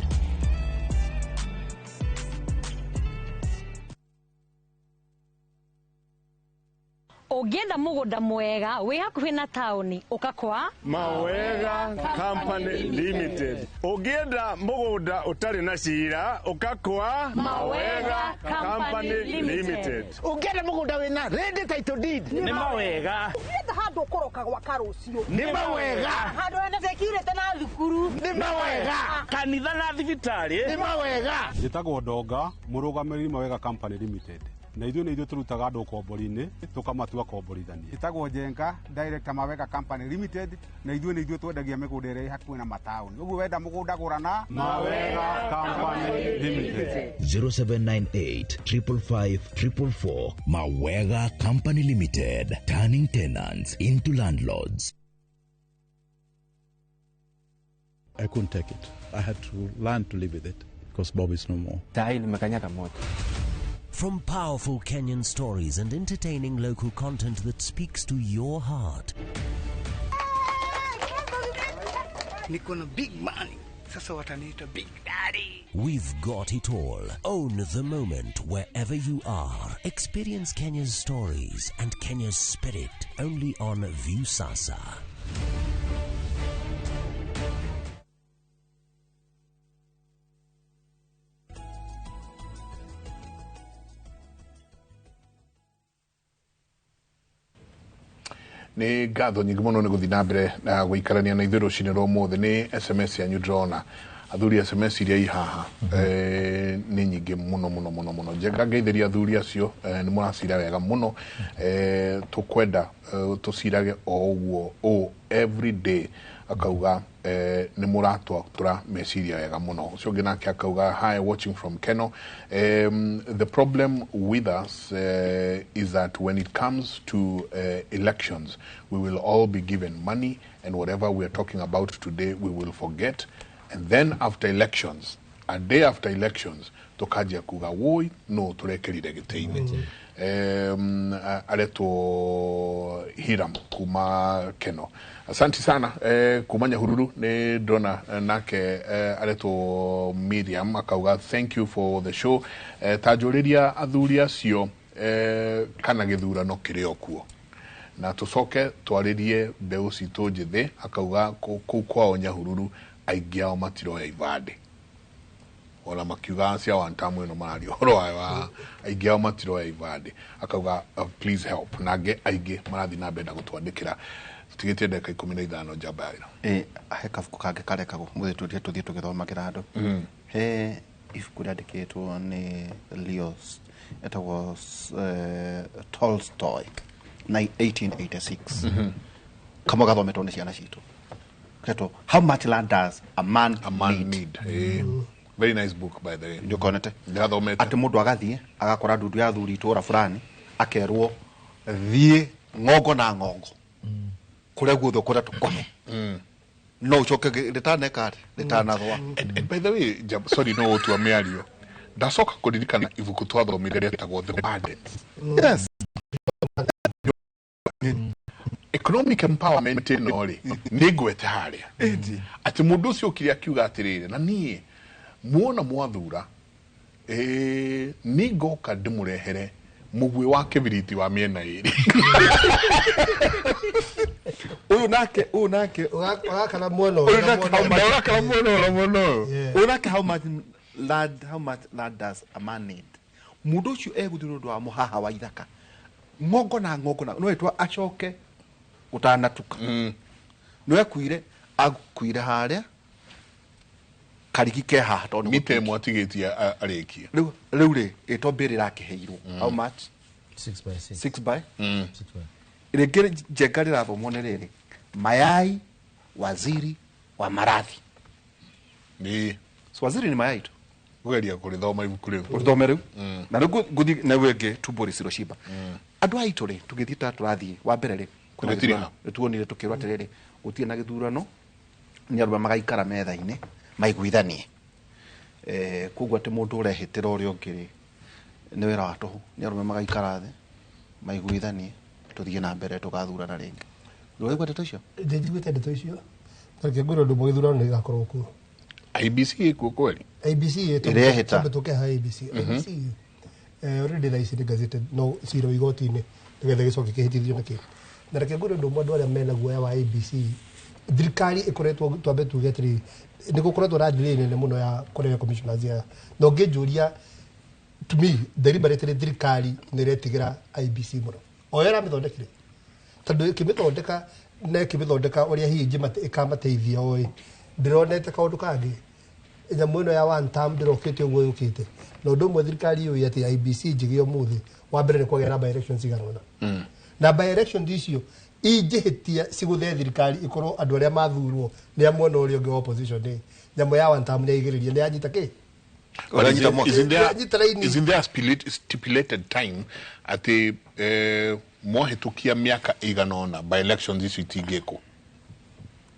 Ũngĩenda mũgũnda mwega wĩ hakuhĩ na taũni ũka kwa Mawega Company Limited. Ũngĩenda mũgũnda ũtarĩ na cira ũka kwa Mawega Company Limited. Ũngĩenda mũgũnda wĩna ready title deed nĩ Mawega. Ũngĩenda handũ ũkũroka gwaka rũciũ nĩ Mawega. Handũ hena security na thukuru nĩ Mawega. Kanitha na thibitarĩ nĩ Mawega. Njĩtagwo Ndonga, mũrũgamĩrĩri Mawega Company Limited. Na ithuĩ nĩ ithuĩ tũrutaga andũ ũkombori-inĩ tũkamatua komborithania. Ĩtagwo Njenga, director Mawega Company Limited, na ithuĩ nĩ ithuĩ twendagia mĩgũnda ĩrĩa ĩ hakuhĩ na mataũni. Ũguo wenda mũgũnda gũra na Mawega Company Limited. 0798 555 444 Mawega Company Limited, turning tenants into landlords. I couldn't take it. I had to learn to live with it because Bob is no more. From powerful Kenyan stories and entertaining local content that speaks to your heart. Niko na big money. Sasa wataniita Big Daddy. Everybody. We've got it all. Own the moment wherever you are. Experience Kenya's stories and Kenya's spirit only on Viusasa. Nä ngatho nyingä må no nä gå thiä na mbere na gå ikarania na ithuä rå cinä rwa må thä nä sms yanyu ndĩrona athuri sms iria i haha nä nyingä må no må no må no må no njenga ngeithĩria athuri acio nä må racira wega må no tå kwenda tå cirage o ũguo o every day akauga nä må ratwatå meciria wega må no å cio å ngä nake akauga hi watching from Keno. The problem with us is that when it comes to elections we will all be given money and whatever we are talking about today we will forget, and then after elections, a day after elections tukanjia kuga woi no turekerire gĩtĩ-inĩ. Aretwo Hiram kuma Keno, asanti sana. Kuma Nyahururu nĩ ndona nake aretwo Miriam akauga thank you for the show. Ta njũrĩria athuri acio kana gĩthurano kĩrĩ o kuo na tũcoke twarĩrie mbeũ citũ njĩthĩ. Akauga kũu kwao Nyahururu aingĩ ao matiroya ibandĩ ona makiuga cia wantamu ĩno mararia ũhoro wa aingĩ ao matiroya ibandĩ. Akauga please help na angĩ aingĩ marathiĩ na mbere na gũtwandĩkĩra. Tũtigĩtie ndagĩka 15 njamba ya wĩra. He kabuku kangĩ karekagwo mũthĩ tũthiĩ tũthiĩ tũgĩthomagĩra andũ. He ibuku rĩandĩkĩtwo nĩ Leo etagwo Tolstoy na 1886 kamwe gathometwo nĩ ciana citũ ketwo How Much Land Does a Man, Need? Very nice book by the way. Ndũkonete Ndathomete. Atĩ mũndũ agathiĩ agakora ndundu ya athuri itũra fulani akerwo thiĩ ng'ongo na ng'ongo kũrĩa guothe ũkũrĩa tũkũhe no ũcoke rĩtaneka atĩ rĩtanathũa. And by the way, sorry no ũtua mĩario ndacoka kũririkana ibuku twathomire rĩetagwo The Burden. Yes. Economic empowerment ĩno rĩ nĩ ngwete harĩa atĩ mũndũ ũcio okire akiuga atĩrĩrĩ na niĩ muona mwathura nĩ ngoka ndĩmũrehere mũguĩ wa kĩbiriti wa mĩena ĩrĩ. Ũyũ nake ũyũ nake ũgakana mwena ũyũ nake how much ũgakana mwena ũyũ mwena ũyũ. Ũyũ nake how much land does a man need? Mũndũ ũcio egũthiĩ nĩ ũndũ wa mũhaha wa ithaka ng'ongo na ng'ongo na no ĩtwa acoke gũtanatuka no ekuire akuire harĩa karigi ke haha tondũ mita ĩmwe atigĩtie arĩkie rĩu rĩ ĩtwa mbĩrĩ ĩrakĩheirwo how much 6 by 6 6 by rĩngĩ njenga rĩrathomwo nĩ rĩrĩ mayai waziri wa maradhi nĩ so waziri ni mayai tu ũgeria kũrĩthoma ibuku rĩu ũrĩthome rĩu na rĩu ngũthiĩ na rĩu ĩngĩ tumbo rĩcirocimba andũ a itũ rĩ tũgĩthiĩ ta tũrathiĩ wa mbere rĩ Tũgĩtirĩ ha? tuonire tũkĩrwo atĩrĩrĩ gũtirĩ na gĩthurano nĩ andũ magaikara metha-inĩ maiguithanie koguo atĩ mũndũ ũrehĩtĩra ũrĩa ũngĩ rĩ nĩ wĩra wa tũhũ nĩ arũme magaikara thĩ maiguithanie tũthiĩ na mbere tũgathurana rĩngĩ. Ndũraigua ndeto icio? Ndĩnjiguĩte ndeto icio reke ngwĩre ũndũ ũmwe gĩthurano nĩ gĩgakorwo kuo. IBC ĩkuo kweli? ABC Ĩrehĩta. Twambe tũke ha ABC. ABC already thaa ici nĩ gazetted no cira wĩ igoti-inĩ nĩgetha gĩcoke kĩhĩtithio na kĩ na reke ngwĩre ũndũ ũmwe andũ arĩa mena guoya wa ABC thirikari ĩkoretwo twambe tuge atĩrĩrĩ nĩ gũkoretwo na delay nene mũno ya kũrehe commissioners aya na ũngĩnjũria to me deliberately thirikari nĩ ĩretigĩra IBC mũno o yo ĩramĩthondekire tondũ ĩkĩmĩthondeka na ĩkĩmĩthondeka ũrĩa hihi ĩkamateithia oĩ ndĩronete kaũndũ kangĩ nyamũ ĩno ya one term ndĩrokĩte ũguo yũkĩte na ũndũ ũmwe thirikari yũĩ atĩ IBC njĩgĩ ũmũthĩ wa mbere nĩ kwagĩa na by elections cigana ũna na by elections icio ingĩhĩtia cigũthe thirikari ĩkorwo andũ arĩa mathurwo nĩ a mwena ũrĩa ũngĩ wa opposition nĩ nyamũ ya one term nĩ yaigĩrĩria nĩ yanyita kĩ But Isn't isn't there a stipulated time atĩ mwahĩtũkia mĩaka ĩigana ũna by elections icio itingĩkwo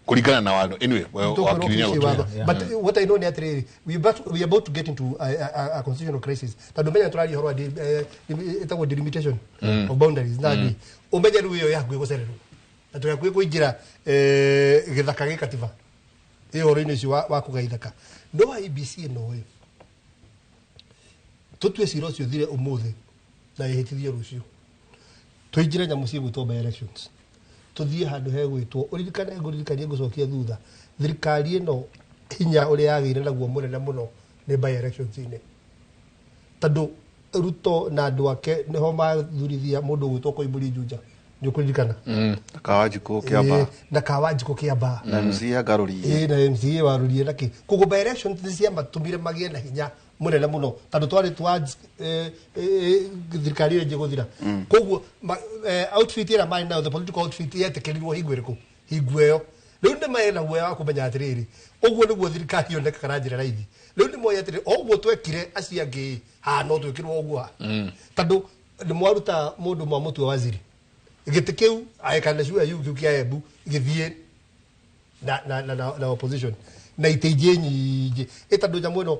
kũringana na watho anyway wakiri nĩ watho but what I know nĩ atĩrĩrĩ we are about to get into a constitutional crisis tondũ menya tũraria ũhoro wa ĩtagwo delimitation of boundaries na ũmenye rĩu ĩyo ĩ hakuhĩ gũcererwo na tũrĩ hakuhĩ kũingĩra gĩthaka gĩ katiba Ĩ ũhoro-inĩ ũcio wa kũgaya ithaka no IEBC ĩno ĩ tũtue cira ũcio ũthire ũmũthĩ na ĩhĩtithio rũciũ, tũingĩre nyamũ cigwĩtwo by elections, tũthiĩ handũ hegwĩtwo, ũririkane, ngũririkanie, ngũcokia thutha, thirikari ĩno hinya ũrĩa yagĩire naguo mũnene mũno nĩ by elections inĩ, tondũ Ruto na andũ ake nĩho mathurithia mũndũ ũgwĩtwo Koimbũri Juja, nĩ ũkũririkana? Kawanjikũ Kĩambaa. Na Kawanjikũ Kĩambaa. Na MCA Ngarũriĩ. Ĩ, na MCA warurie na kĩ. Koguo by elections nĩ ciamatũmire magĩe na hinya mũnene mũno, tondũ twarĩ towards thirikari ĩyo ĩnjĩ gũthira. Koguo outfit ĩrĩa marĩ nayo, the political outfit, yetĩkĩrirwo hingo ĩrĩkũ? Hingo ĩyo. Rĩu nĩ marĩ na guoya wa kũmenya atĩrĩrĩ, ũguo nĩguo thirikari yonekaga na njĩra raithi. Rĩu nĩ moĩ atĩrĩrĩ, o ũguo twekire acio angĩ, haha no twĩkĩrwo ũguo haha, tondũ nĩ mwaruta mũndũ mwamũtua waziri gĩtĩ kĩu, I can assure you, kĩu kĩa Embu gĩthiĩ na opposition na itĩ ingĩ nyingĩ, ĩ tondũ nyamũ ĩno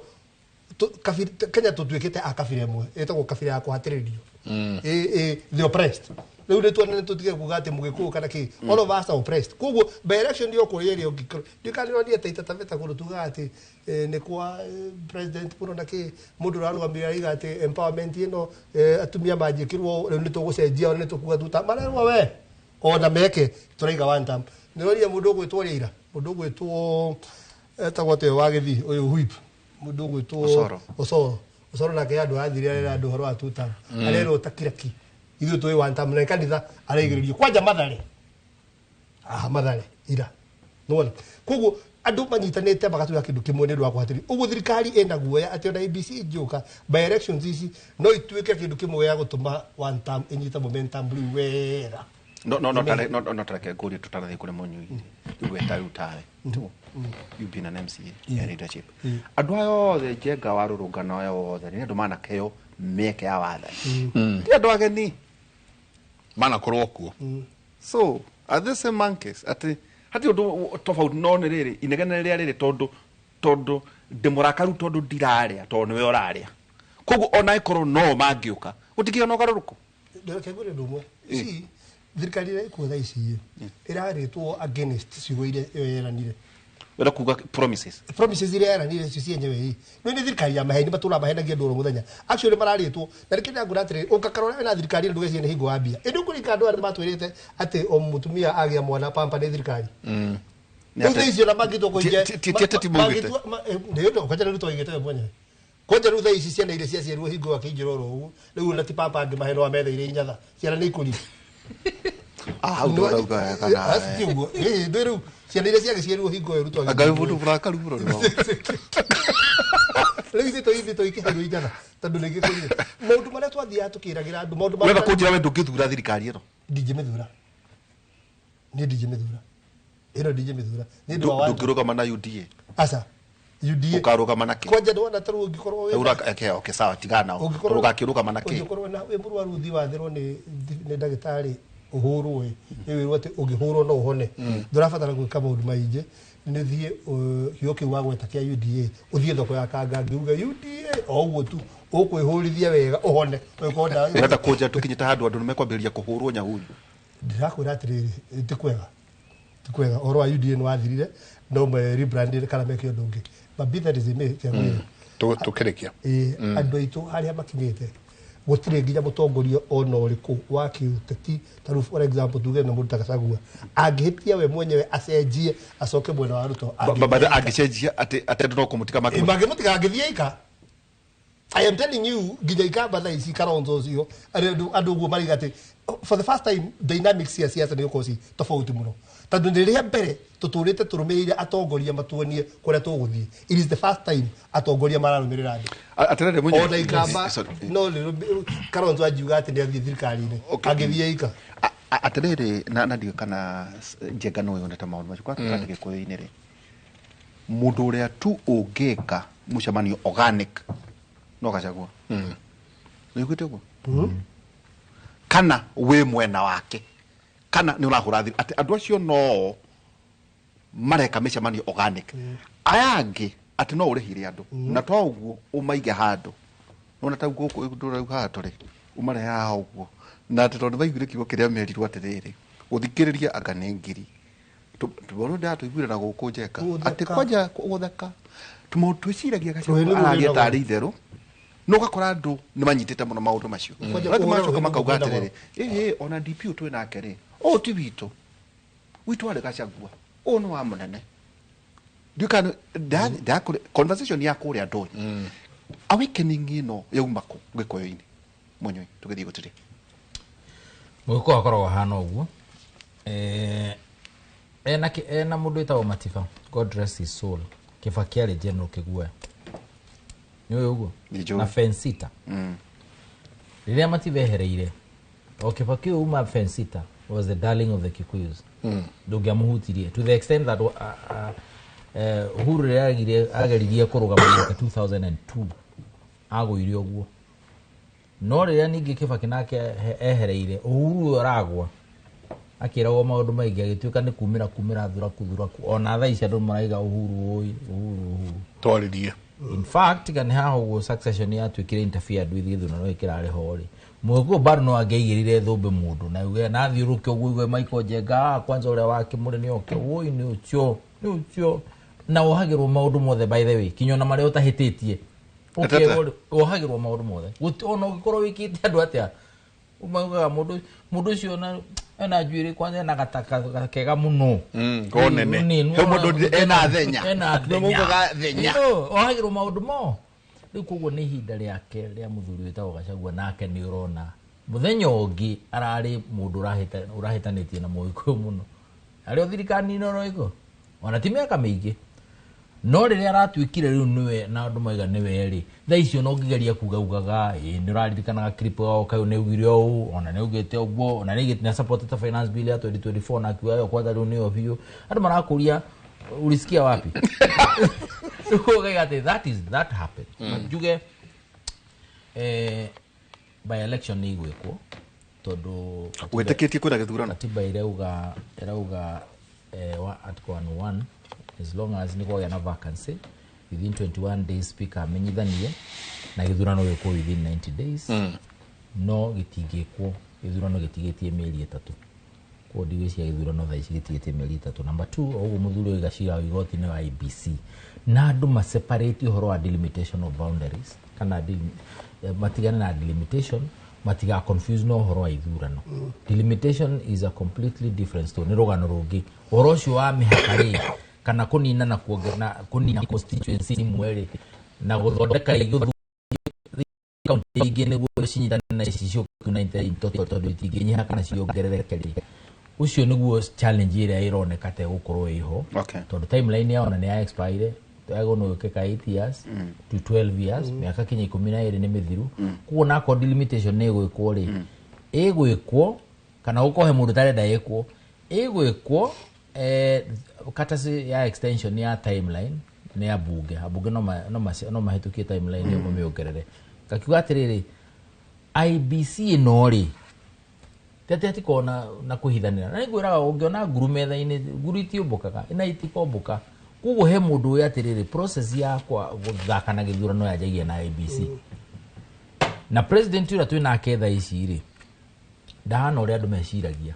Kenya tũtuĩkĩte a kabira ĩmwe ĩtagwo kabira ya kũhatĩrĩrio, ĩ the oppressed. Rĩu nĩ tuonane, tũtige kuga atĩ mũgĩkũyũ kana kĩ, all of us are oppressed. Koguo by election ndio kũrĩa ĩrĩa ũngĩkorwo ndikanĩronie Taita Taveta kũndũ tugaga atĩ nĩ kwa president mũno na kĩ, mũndũ ũrarũgamĩrĩra aiga atĩ empowerment ĩno, atumia manjĩkĩrwo, rĩu nĩ tũgũcenjia, nĩ tũkuga tuta marerwo we ona meke tũraiga one term. Nĩroria mũndũ ũgwĩtwo Raila, mũndũ ũgwĩtwo etagwo atĩa wa gĩthii ũyũ, whip, mũndũ ũgwĩtwo Osoro. Osoro. Osoro nake andũ athire arera andũ ũhoro wa two term, arerwo takiraki ithuĩ tũĩ one term, na kanitha araigĩrĩrio kwanja Mathare aha, Mathare ira nĩwona. Koguo andũ manyitanĩte magatuĩka kĩndũ kĩmwe nĩ ũndũ wa kũhatĩrĩria. Ũguo thirikari ĩna guoya atĩ ona IEBC ĩngĩũka, by elections ici no ituĩke kĩndũ kĩmwe gĩa gũtũma one term ĩnyite momentum rĩu wega. No tare no tareke ngũrie tũtarathiĩ kũrĩ mũnyui rĩu weta rĩu tawe tu, you been an MCA ya leadership, andũ aya othe Njenga wa rũrũngano aya othe nĩ andũ manakeo mĩeke ya wathani, ti andũ ageni. Manakorwo kuo. So are the same monkeys, atĩ hatirĩ ũndũ tofauti, no nĩ rĩrĩ inegene rĩrĩa rĩrĩ tondũ ndĩmũrakaru, tondũ ndirarĩa, tondũ nĩwe ũrarĩa. Koguo ona ĩkorwo no mangĩũka gũtikĩgĩa na ũgarũrũku. Reke ngwĩre ũndũ ũmwe. See, thirikari ĩrĩa ĩkuo thaa ici ĩrarĩtwo against ciugo iria ĩyo yeranire. Wenda kuga promises? Promises iria yeranire cio cienyewe ĩ nĩ thirikari ya maheni, matũra mahenagia andũ oro mũthenya. Actually mararĩtwo na rĩkĩo ndĩrakwĩra atĩrĩrĩ, ũngakara ũrĩa wĩna thirikari ĩno ndũgecirie nĩ hingo wambia ĩndĩ ũkũririkana andũ aya nĩmatwĩrĩte atĩ o mũtumia agĩa mwana pampa nĩ thirikari. Rĩu thaa icio na mangĩtua kũhingia Ti ateti maugĩte. Kwanja rĩu twaigĩte we mwenyewe, kwanja rĩu thaa ici ciana iria ciaciarirwo hingo akĩingĩra oro ũguo, rĩu ona ti pampa angĩmahe no ametheire inyatha, ciana nĩ ikũrire. Ah, hau ndũrauga wega nawe. Ti ũguo. Ĩ, ndũ rĩu ciana iria ciagĩciarirwo hingo ĩyo Ruto Anga wĩ mũndũ mũrakaru mũno nĩ maũndũ. Rĩu ithuĩ tũikĩheirwo inyatha tondũ nĩ gĩkũrire maũndũ marĩa twathiaga tũkĩragĩra andũ maũndũ Wenda kũnjĩra we ndũngĩthura thirikari ĩno? Ndingĩmĩthura, niĩ ndingĩmĩthura ĩno, ndingĩmĩthura nĩ ũndũ wa Ndũngĩrũgama na UDA? Aca, UDA. Ũkarũgama na kĩ? Kwanja ndona ta rĩu ũngĩkorwo wĩna- Ũraka- okay, sawa, tigana nao. Ũgakĩrũgama na kĩ? Ũngĩkorwo na wĩ mũrwaru, ũthiĩ wathĩrwo nĩ ndagĩtarĩ, ũhũrwo ĩ, nĩ wĩrwo atĩ ũngĩhũrwo no ũhone, ndũrabatara gwĩka maũndũ maingĩ, nĩ thiĩ kiugo kĩu wagweta kĩa UDA, ũthiĩ thoko ya kanga ngiuga UDA o ũguo tu, ũkwĩhũrithia wega ũhone ũgĩkorwo ndawa. Ũrenda kũnjĩra tũkinyĩte handũ andũ nĩ mekwambĩrĩria kũhũrwo nyahunyu? Ndĩrakwĩra atĩrĩrĩ, ti kwega, ti kwega. Ũhoro wa UDA nĩ wathirire, no me rebranded kana meke ũndũ ũngĩ, but be that as it may, kĩagwĩre. Tũkĩrĩkia. Ĩ, andũ aitũ harĩa makinyĩte gũtirĩ nginya mũtongoria ona ũrĩkũ wa kĩũteti, ta rĩu for example tuge na mũndũ ta Gachagua angĩhĩtia we mwenyewe acenjie acoke mwena wa Ruto. Angĩcenjia atĩ andũ no kũmũtiga Ĩ, mangĩmũtiga angĩthiĩ ika. I am telling you, nginya ikamba thaa ici Kalonzo ũcio andũ ũguo mariga atĩ for the first time dynamics cia siasa nĩ gũkorwo ci tofauti mũno, tondũ nĩ rĩa mbere tũtũrĩte tũrũmĩrĩire atongoria matuonie kũrĩa tũgũthiĩ. It is the first time atongoria mararũmĩrĩra andũ. Atĩrĩrĩ Mũnyi- Ona ikamba Sorry. no rĩrũ Kalonzo angiuga atĩ nĩ athiĩ thirikari-inĩ, angĩthiĩ ika. Atĩrĩrĩ, na ndiũĩ kana Njenga nĩ wĩyonete maũndũ macio kwa mm. Gĩkũyũ-inĩ rĩ, mũndũ ũrĩa tu ũngĩka mũcemanio organic no Gachagua. Nĩũiguĩte ũguo? Kana wĩ mwena wake kana nĩ ũrahũra thiri, atĩ andũ acio no mareka mĩcemanio organic, aya angĩ atĩ no ũrĩhire andũ na to ũguo ũmaige handũ nona ta gũkũ ndũrauga haha tũrĩ, ũmarehe haha ũguo, na atĩ tondũ maiguire kiugo kĩrĩa merirwo atĩrĩrĩ, gũthikĩrĩria anga nĩ ngiri. Tũbono ndatũiguire na gũkũ njeka Gũtheka. atĩ kwanja gũtheka tũmaũndũ twĩciragia Rũhĩ Gachagua rũu araria rwĩna tarĩ itherũ no ũgakora andũ nĩ manyitĩte mũno maũndũ macio Kwanja angĩ kũhũra magacoka rũhĩ makauga rũu rwĩna atĩrĩrĩ ĩhĩ ona DP twĩ nake rĩ ũũ ti witũ witũ arĩ Gachagua ũũ nĩ wa mũnene ndiũĩ kana conversation ya kũrĩa ndũnyũ awakening ĩno yauma kũ Gĩkũyũ-inĩ Mũnyui tũgĩthiĩ gũtirĩ Mũgĩkũyũ akoragwo ahana ũguo. Ena mũndũ wĩtagwo Matiba, God rest his soul. Kĩbaki arĩ general Kĩguoya. Nĩ ũĩ ũguo? Nĩnjũĩ. Na Fensita. Rĩrĩa Matiba ehereire, o Kĩbaki ũyũ uma Fensita was the darling of the Kikuyus. Ndũngĩamũhutirie to the extent that Uhuru rĩrĩa ageririe kũrũgama mwaka 2002 agũire ũguo. No rĩrĩa ningĩ Kĩbaki nake ehereire Uhuru ũyũ aragwa akĩragwo maũndũ maingĩ agĩtuĩka nĩ kumĩra kumĩra thuraku thuraku ona thaa ici andũ maraiga Uhuru oi Uhuru Uhuru Twaririe. In fact tiga nĩ haha ũguo succession yatuĩkire interfered with gĩthurano gĩkĩ kĩrarĩ ho rĩ Mũgĩkũyũ bado no angĩaigĩrĩire thũmbĩ mũndũ na uge na athiũrũke ũguo igue Michael Njenga kwanza ũrĩa wa Kĩmũrĩ nĩ oke woi nĩ ũcio nĩ ũcio na wohagĩrwo maũndũ mothe by the way kinya ona marĩa ũtahĩtĩtie Atata. Ũkerwo rĩ, wohagĩrwo maũndũ mothe ona ũngĩkorwo wĩkĩte andũ atĩa maugaga mũndũ ũcio ena njuĩrĩ kwanza ena gataka kega mũno Ngo nene. Nĩ, He mũndũ ena thenya. ena Nĩ maugaga thenya. Ohagĩrwo maũndũ mo rĩu koguo nĩ ihinda rĩake rĩa mũthuri wĩtagwo Gachagua nake nĩ ũrona mũthenya ũngĩ ararĩ mũndũ ũrahĩtanĩtie na Mũgĩkũyũ mũno arĩ o thirikari-inĩ oro ĩgo ona ti mĩaka mĩingĩ no rĩrĩa aratuĩkire rĩu nĩwe na andũ maiga nĩwe rĩ thaa icio no ũngĩgeria kuga ugaga ĩ nĩ ũraririkanaga clip yao kaũ nĩ augire ũũ ona nĩ augĩte ũguo ona nĩ augĩte nĩ supportete finance bill ya 2024 na akiuga yo kwanza rĩu nĩyo biũ andũ marakũria ulisikia wapi rĩu ũkauga atĩ that is that happened but njuge by election nĩ igwĩkwo tondũ Wĩtĩkĩtie kwĩna gĩthurano katiba irauga wa article 101 as long as nĩ kwagĩa na vacancy within 21 days speaker amenyithanie na gĩthurano gĩkwo within 90 days no gĩtingĩkwo gĩthurano gĩtigĩtie mĩeri ĩtatũ koguo ndigwĩciria gĩthurano thaa ici gĩtigĩtie mĩeri ĩtatũ number 2 o ũguo mũthuri ũyũ Gachira wa igoti-inĩ wa IEBC na andũ maseparate ũhoro wa delimitation of boundaries kana matigane na delimitation matiga confuse na ũhoro wa ithurano delimitation is a completely different story nĩ rũgano rũngĩ ũhoro ũcio wa mĩhaka rĩ kana kũnina na kuongerera kũnina constituency imwe rĩ na gũthondeka kaunti ingĩ nĩguo cinyitane na ici ciũke united in total tondũ itingĩnyiha kana ciongerereke rĩ ũcio nĩguo challenge ĩrĩa ĩroneka ta ĩgũkorwo ĩho tondũ timeline yao na nĩ ya expire yagwo nĩ gwĩkĩka 8 years to 12 years mĩaka kinya 12 nĩ mĩthiru koguo nakorwo delimitation nĩ ĩgwĩkwo rĩ ĩgwĩkwo kana gũkorwo he mũndũ ũtarenda ĩkwo ĩgwĩkwo courtesy ya extension ya timeline nĩ ambunge ambunge no mahĩtũkie timeline ĩyo mamĩongerere ngakiuga atĩrĩrĩ IEBC ĩno rĩ ti atĩ hatikoragwo na kũhithanĩra na nĩngwĩraga ũngĩona nguru metha-inĩ nguru itiũmbũkaga na itikombũka koguo he mũndũ ũĩ atĩrĩrĩ process ya gũthaka na gĩthurano yanjagia na IEBC na president ũrĩa twĩ nake thaa ici rĩ ndahana ũrĩa andũ meciragia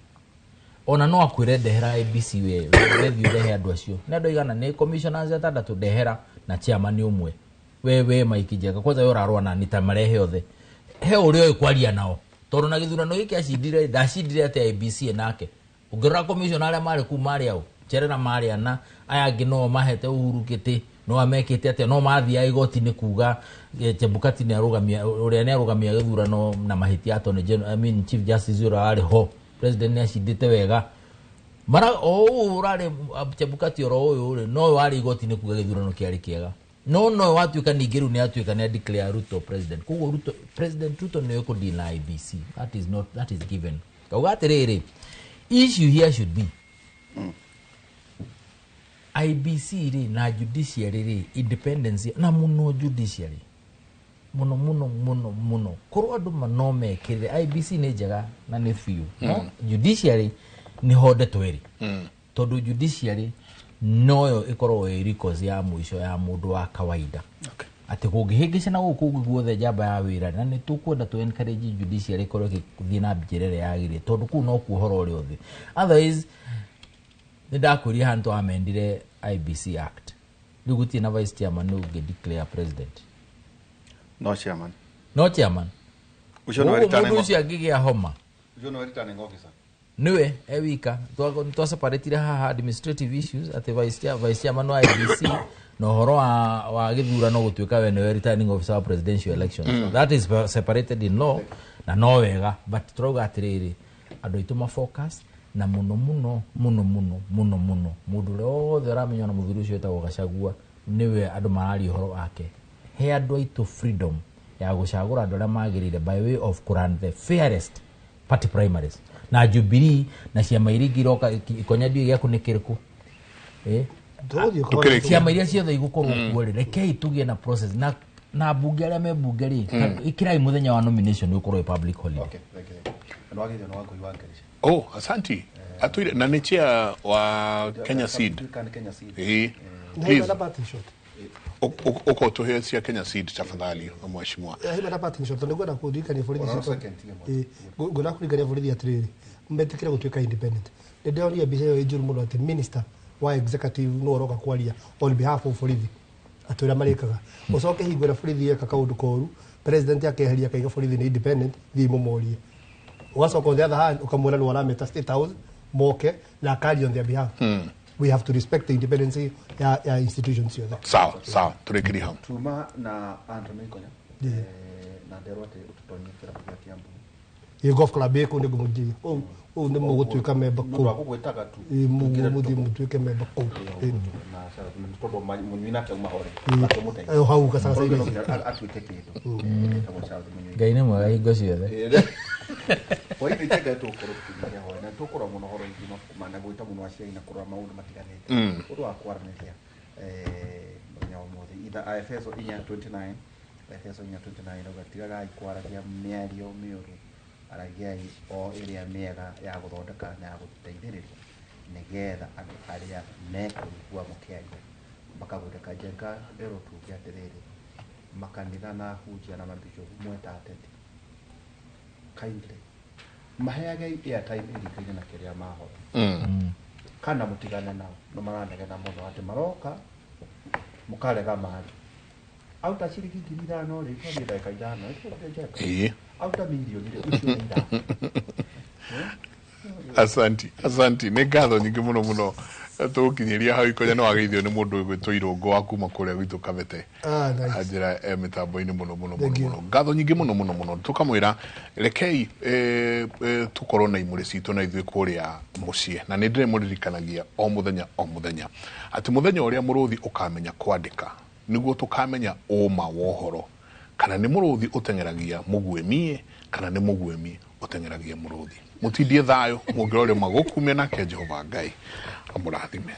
ona no akwĩre ndehera IEBC we wethiĩ ũrehe andũ acio nĩ andũ aigana nĩ commissioners atandatũ ndehera na chairman ũmwe we Mike Njenga kwanza we ũrarũa na nĩ ta marehe othe he ũrĩa ũĩ kwaria nao tondũ na gĩthurano gĩkĩ acindire ndacindire atĩa IEBC nake ũngĩrora commissioner arĩa marĩ kũu marĩ aũ Cherera marĩ ana aya angĩ no mahete Uhuru gĩtĩ no amekĩte atĩa no mathiaga igoti-inĩ kuga Chebukati nĩ arũgamia ũrĩa nĩ arũgamia gĩthurano na mahĩtia Attorney General, I mean Chief Justice ũrĩa warĩ ho president nĩ acindĩte wega mara o ũũ ũrarĩ Chebukati oro ũyũ rĩ no warĩ igoti-inĩ kuga gĩthurano kĩarĩ kĩega no no watuĩka ningĩ rĩu nĩ atuĩka nĩ declare Ruto president koguo Ruto president Ruto nĩ ũkũ deal na IEBC that is not that is given kauga atĩrĩrĩ issue here should be IEBC rĩ na judiciary rĩ independence na mũno judiciary mũno mũno mũno mũno korwo andũ no mekĩrĩre IEBC nĩ njega na nĩ biũ no judiciary nĩ ho ndeto ĩrĩ tondũ judiciary noyo ĩkoragwo ĩ recourse ya mũico ya mũndũ wa kawaida atĩ kũngĩhĩngĩcana gũkũ ũguo guothe njamba ya wĩra na nĩ tũkwenda tũ encourage judiciary ĩkorwo ĩgĩthiĩ na njĩra ĩrĩa yagĩrĩire tondũ kũu nokuo ũhoro ũrĩa ũthĩ otherwise Nĩ ndakwĩrire haha nĩtwamendire IBC Act. Rĩu gũtirĩ na vice chairman nĩ ũngĩ declare president. No chairman. No chairman. Ũcio nĩwe returning Mũndũ ũcio angĩgĩa homa. Ũcio nĩwe returning officer. Niwe ewika twaseparatire haha administrative issues ati vice chairman wa IBC na ũhoro wa gĩthurano gũtuĩka we nĩwe returning officer wa presidential elections. That is separated in law na no wega, but tũrauga atĩrĩrĩ andũ aitũ ma focus na mũno mũno mũno mũno mũno mũno mũndũ ũrĩa wothe ũramenywo na mũthuri ũcio wĩtagwo Gachagua nĩwe andũ mararia ũhoro wake. He andũ aitũ freedom ya gũcagũra andũ arĩa magĩrĩire by way of kũrun the fairest party primaries na Jubilee na ciama iria ingĩ iroka ikonya ndiũĩ gĩaku nĩ kĩrĩkũ. Ciama iria ciothe igũkorwo kuo rĩ, rekei tũgĩe na process na mbunge arĩa me mbunge rĩ, ĩkĩrai mũthenya wa nomination ũkorwo wĩ public holiday. Okay, thank you. Oh, asanti. Atuire na nĩ chair wa Kenya Seed. Please. Uko tuhe cia Kenya Seed tafadhali mheshimiwa. Hema na parting shot nĩngwenda kũririkania borithi citũ. Ngwenda kũririkania borithi atĩrĩrĩ, metĩkĩre gũtuĩka independent. Nĩ ndĩronire mbica ĩyo ĩ njũru mũno atĩ minister wa executive no ũroka kwaria on behalf of borithi atĩ ũrĩa marĩkaga. Ũcoke hingo ĩrĩa borithi yeka kaũndũ koru, president akeheria akaiga borithi nĩ independent, thiĩ mũmorie. Ũgacoka on the other hand ũkamwĩra nĩ warameta State House moke na akaria on their behalf. We have to respect the independence ya institutions ciothe. Sawa sawa, turekeria hau. Tuma na Anthony Ikonya. Na nderwo ati ututonye kirabu gĩa Kiambu. Ĩ golf club ĩkũ nĩ ngũmũnjĩria. Ũũ nĩ mũgũtuĩka memba kũu. Mũndũ agũgwĩtaga tu. Ĩ mũthiĩ mũtuĩke memba kũu. Na tondũ mũnyui nake auma hore. Akĩmũteithia. Hau gacagaca-inĩ. Atuĩke kĩndũ. Ngai nĩ mwega hingo ciothe. Hwainĩ njega tũgũkorwo tũkĩnyihia hwaĩ na tũkũrora mũno ũhoro wĩgiĩ mabuku ma na gwĩta mũno aciari na kũrora maũndũ matiganĩte ũndũ wa kwaranĩria mũthenya wa ũmũthĩ itha Efeso 4:29 Efeso 4:29 rauga tigagai kwaragia mĩario mĩũru, aragiai o ĩrĩa mĩega ya gũthondeka na ya gũteithĩrĩria nĩgetha andũ arĩa mekũigua mũkĩaria makagwĩtĩka. Njenga nderwo tuge atĩrĩrĩ, makanitha na hunjia na mabishopu mweta ateti kindly maheage airtime ĩringaine na kĩrĩa mahoya kana mũtigane nao no maranegena mũno atĩ maroka mũkarega mari auta ciringi 5,000 rĩ twarie ndagĩka 5 auta mirioni rĩ ũcio nĩ 5. Asanti, asanti. Nĩ ngatho nyingĩ mũno mũno tũgũkinyĩria hau Ikonya nĩ wageithio nĩ mũndũ ũgwĩtwo Irũngũ wa kuma kũrĩa gwitũ Kabete. Anjĩra e mĩtambo-inĩ mũno mũno mũno mũno. Ngatho nyingĩ mũno mũno mũno. Tũkamwĩra rekei tũkorwo na imũrĩ citũ na ithuĩ kũrĩa mũciĩ. Na nĩ ndĩrĩmũririkanagia o mũthenya o mũthenya atĩ mũthenya ũrĩa mũrũthi ũkamenya kwandĩka nĩguo tũkamenya ũma wa ũhoro, kana nĩ mũrũthi ũteng'eragia mũguĩmie kana nĩ mũguĩmi ũteng'eragia mũrũthi. Mũtindie thayũ mũngĩrore magũkumia nake Jehova Ngai amũrathime.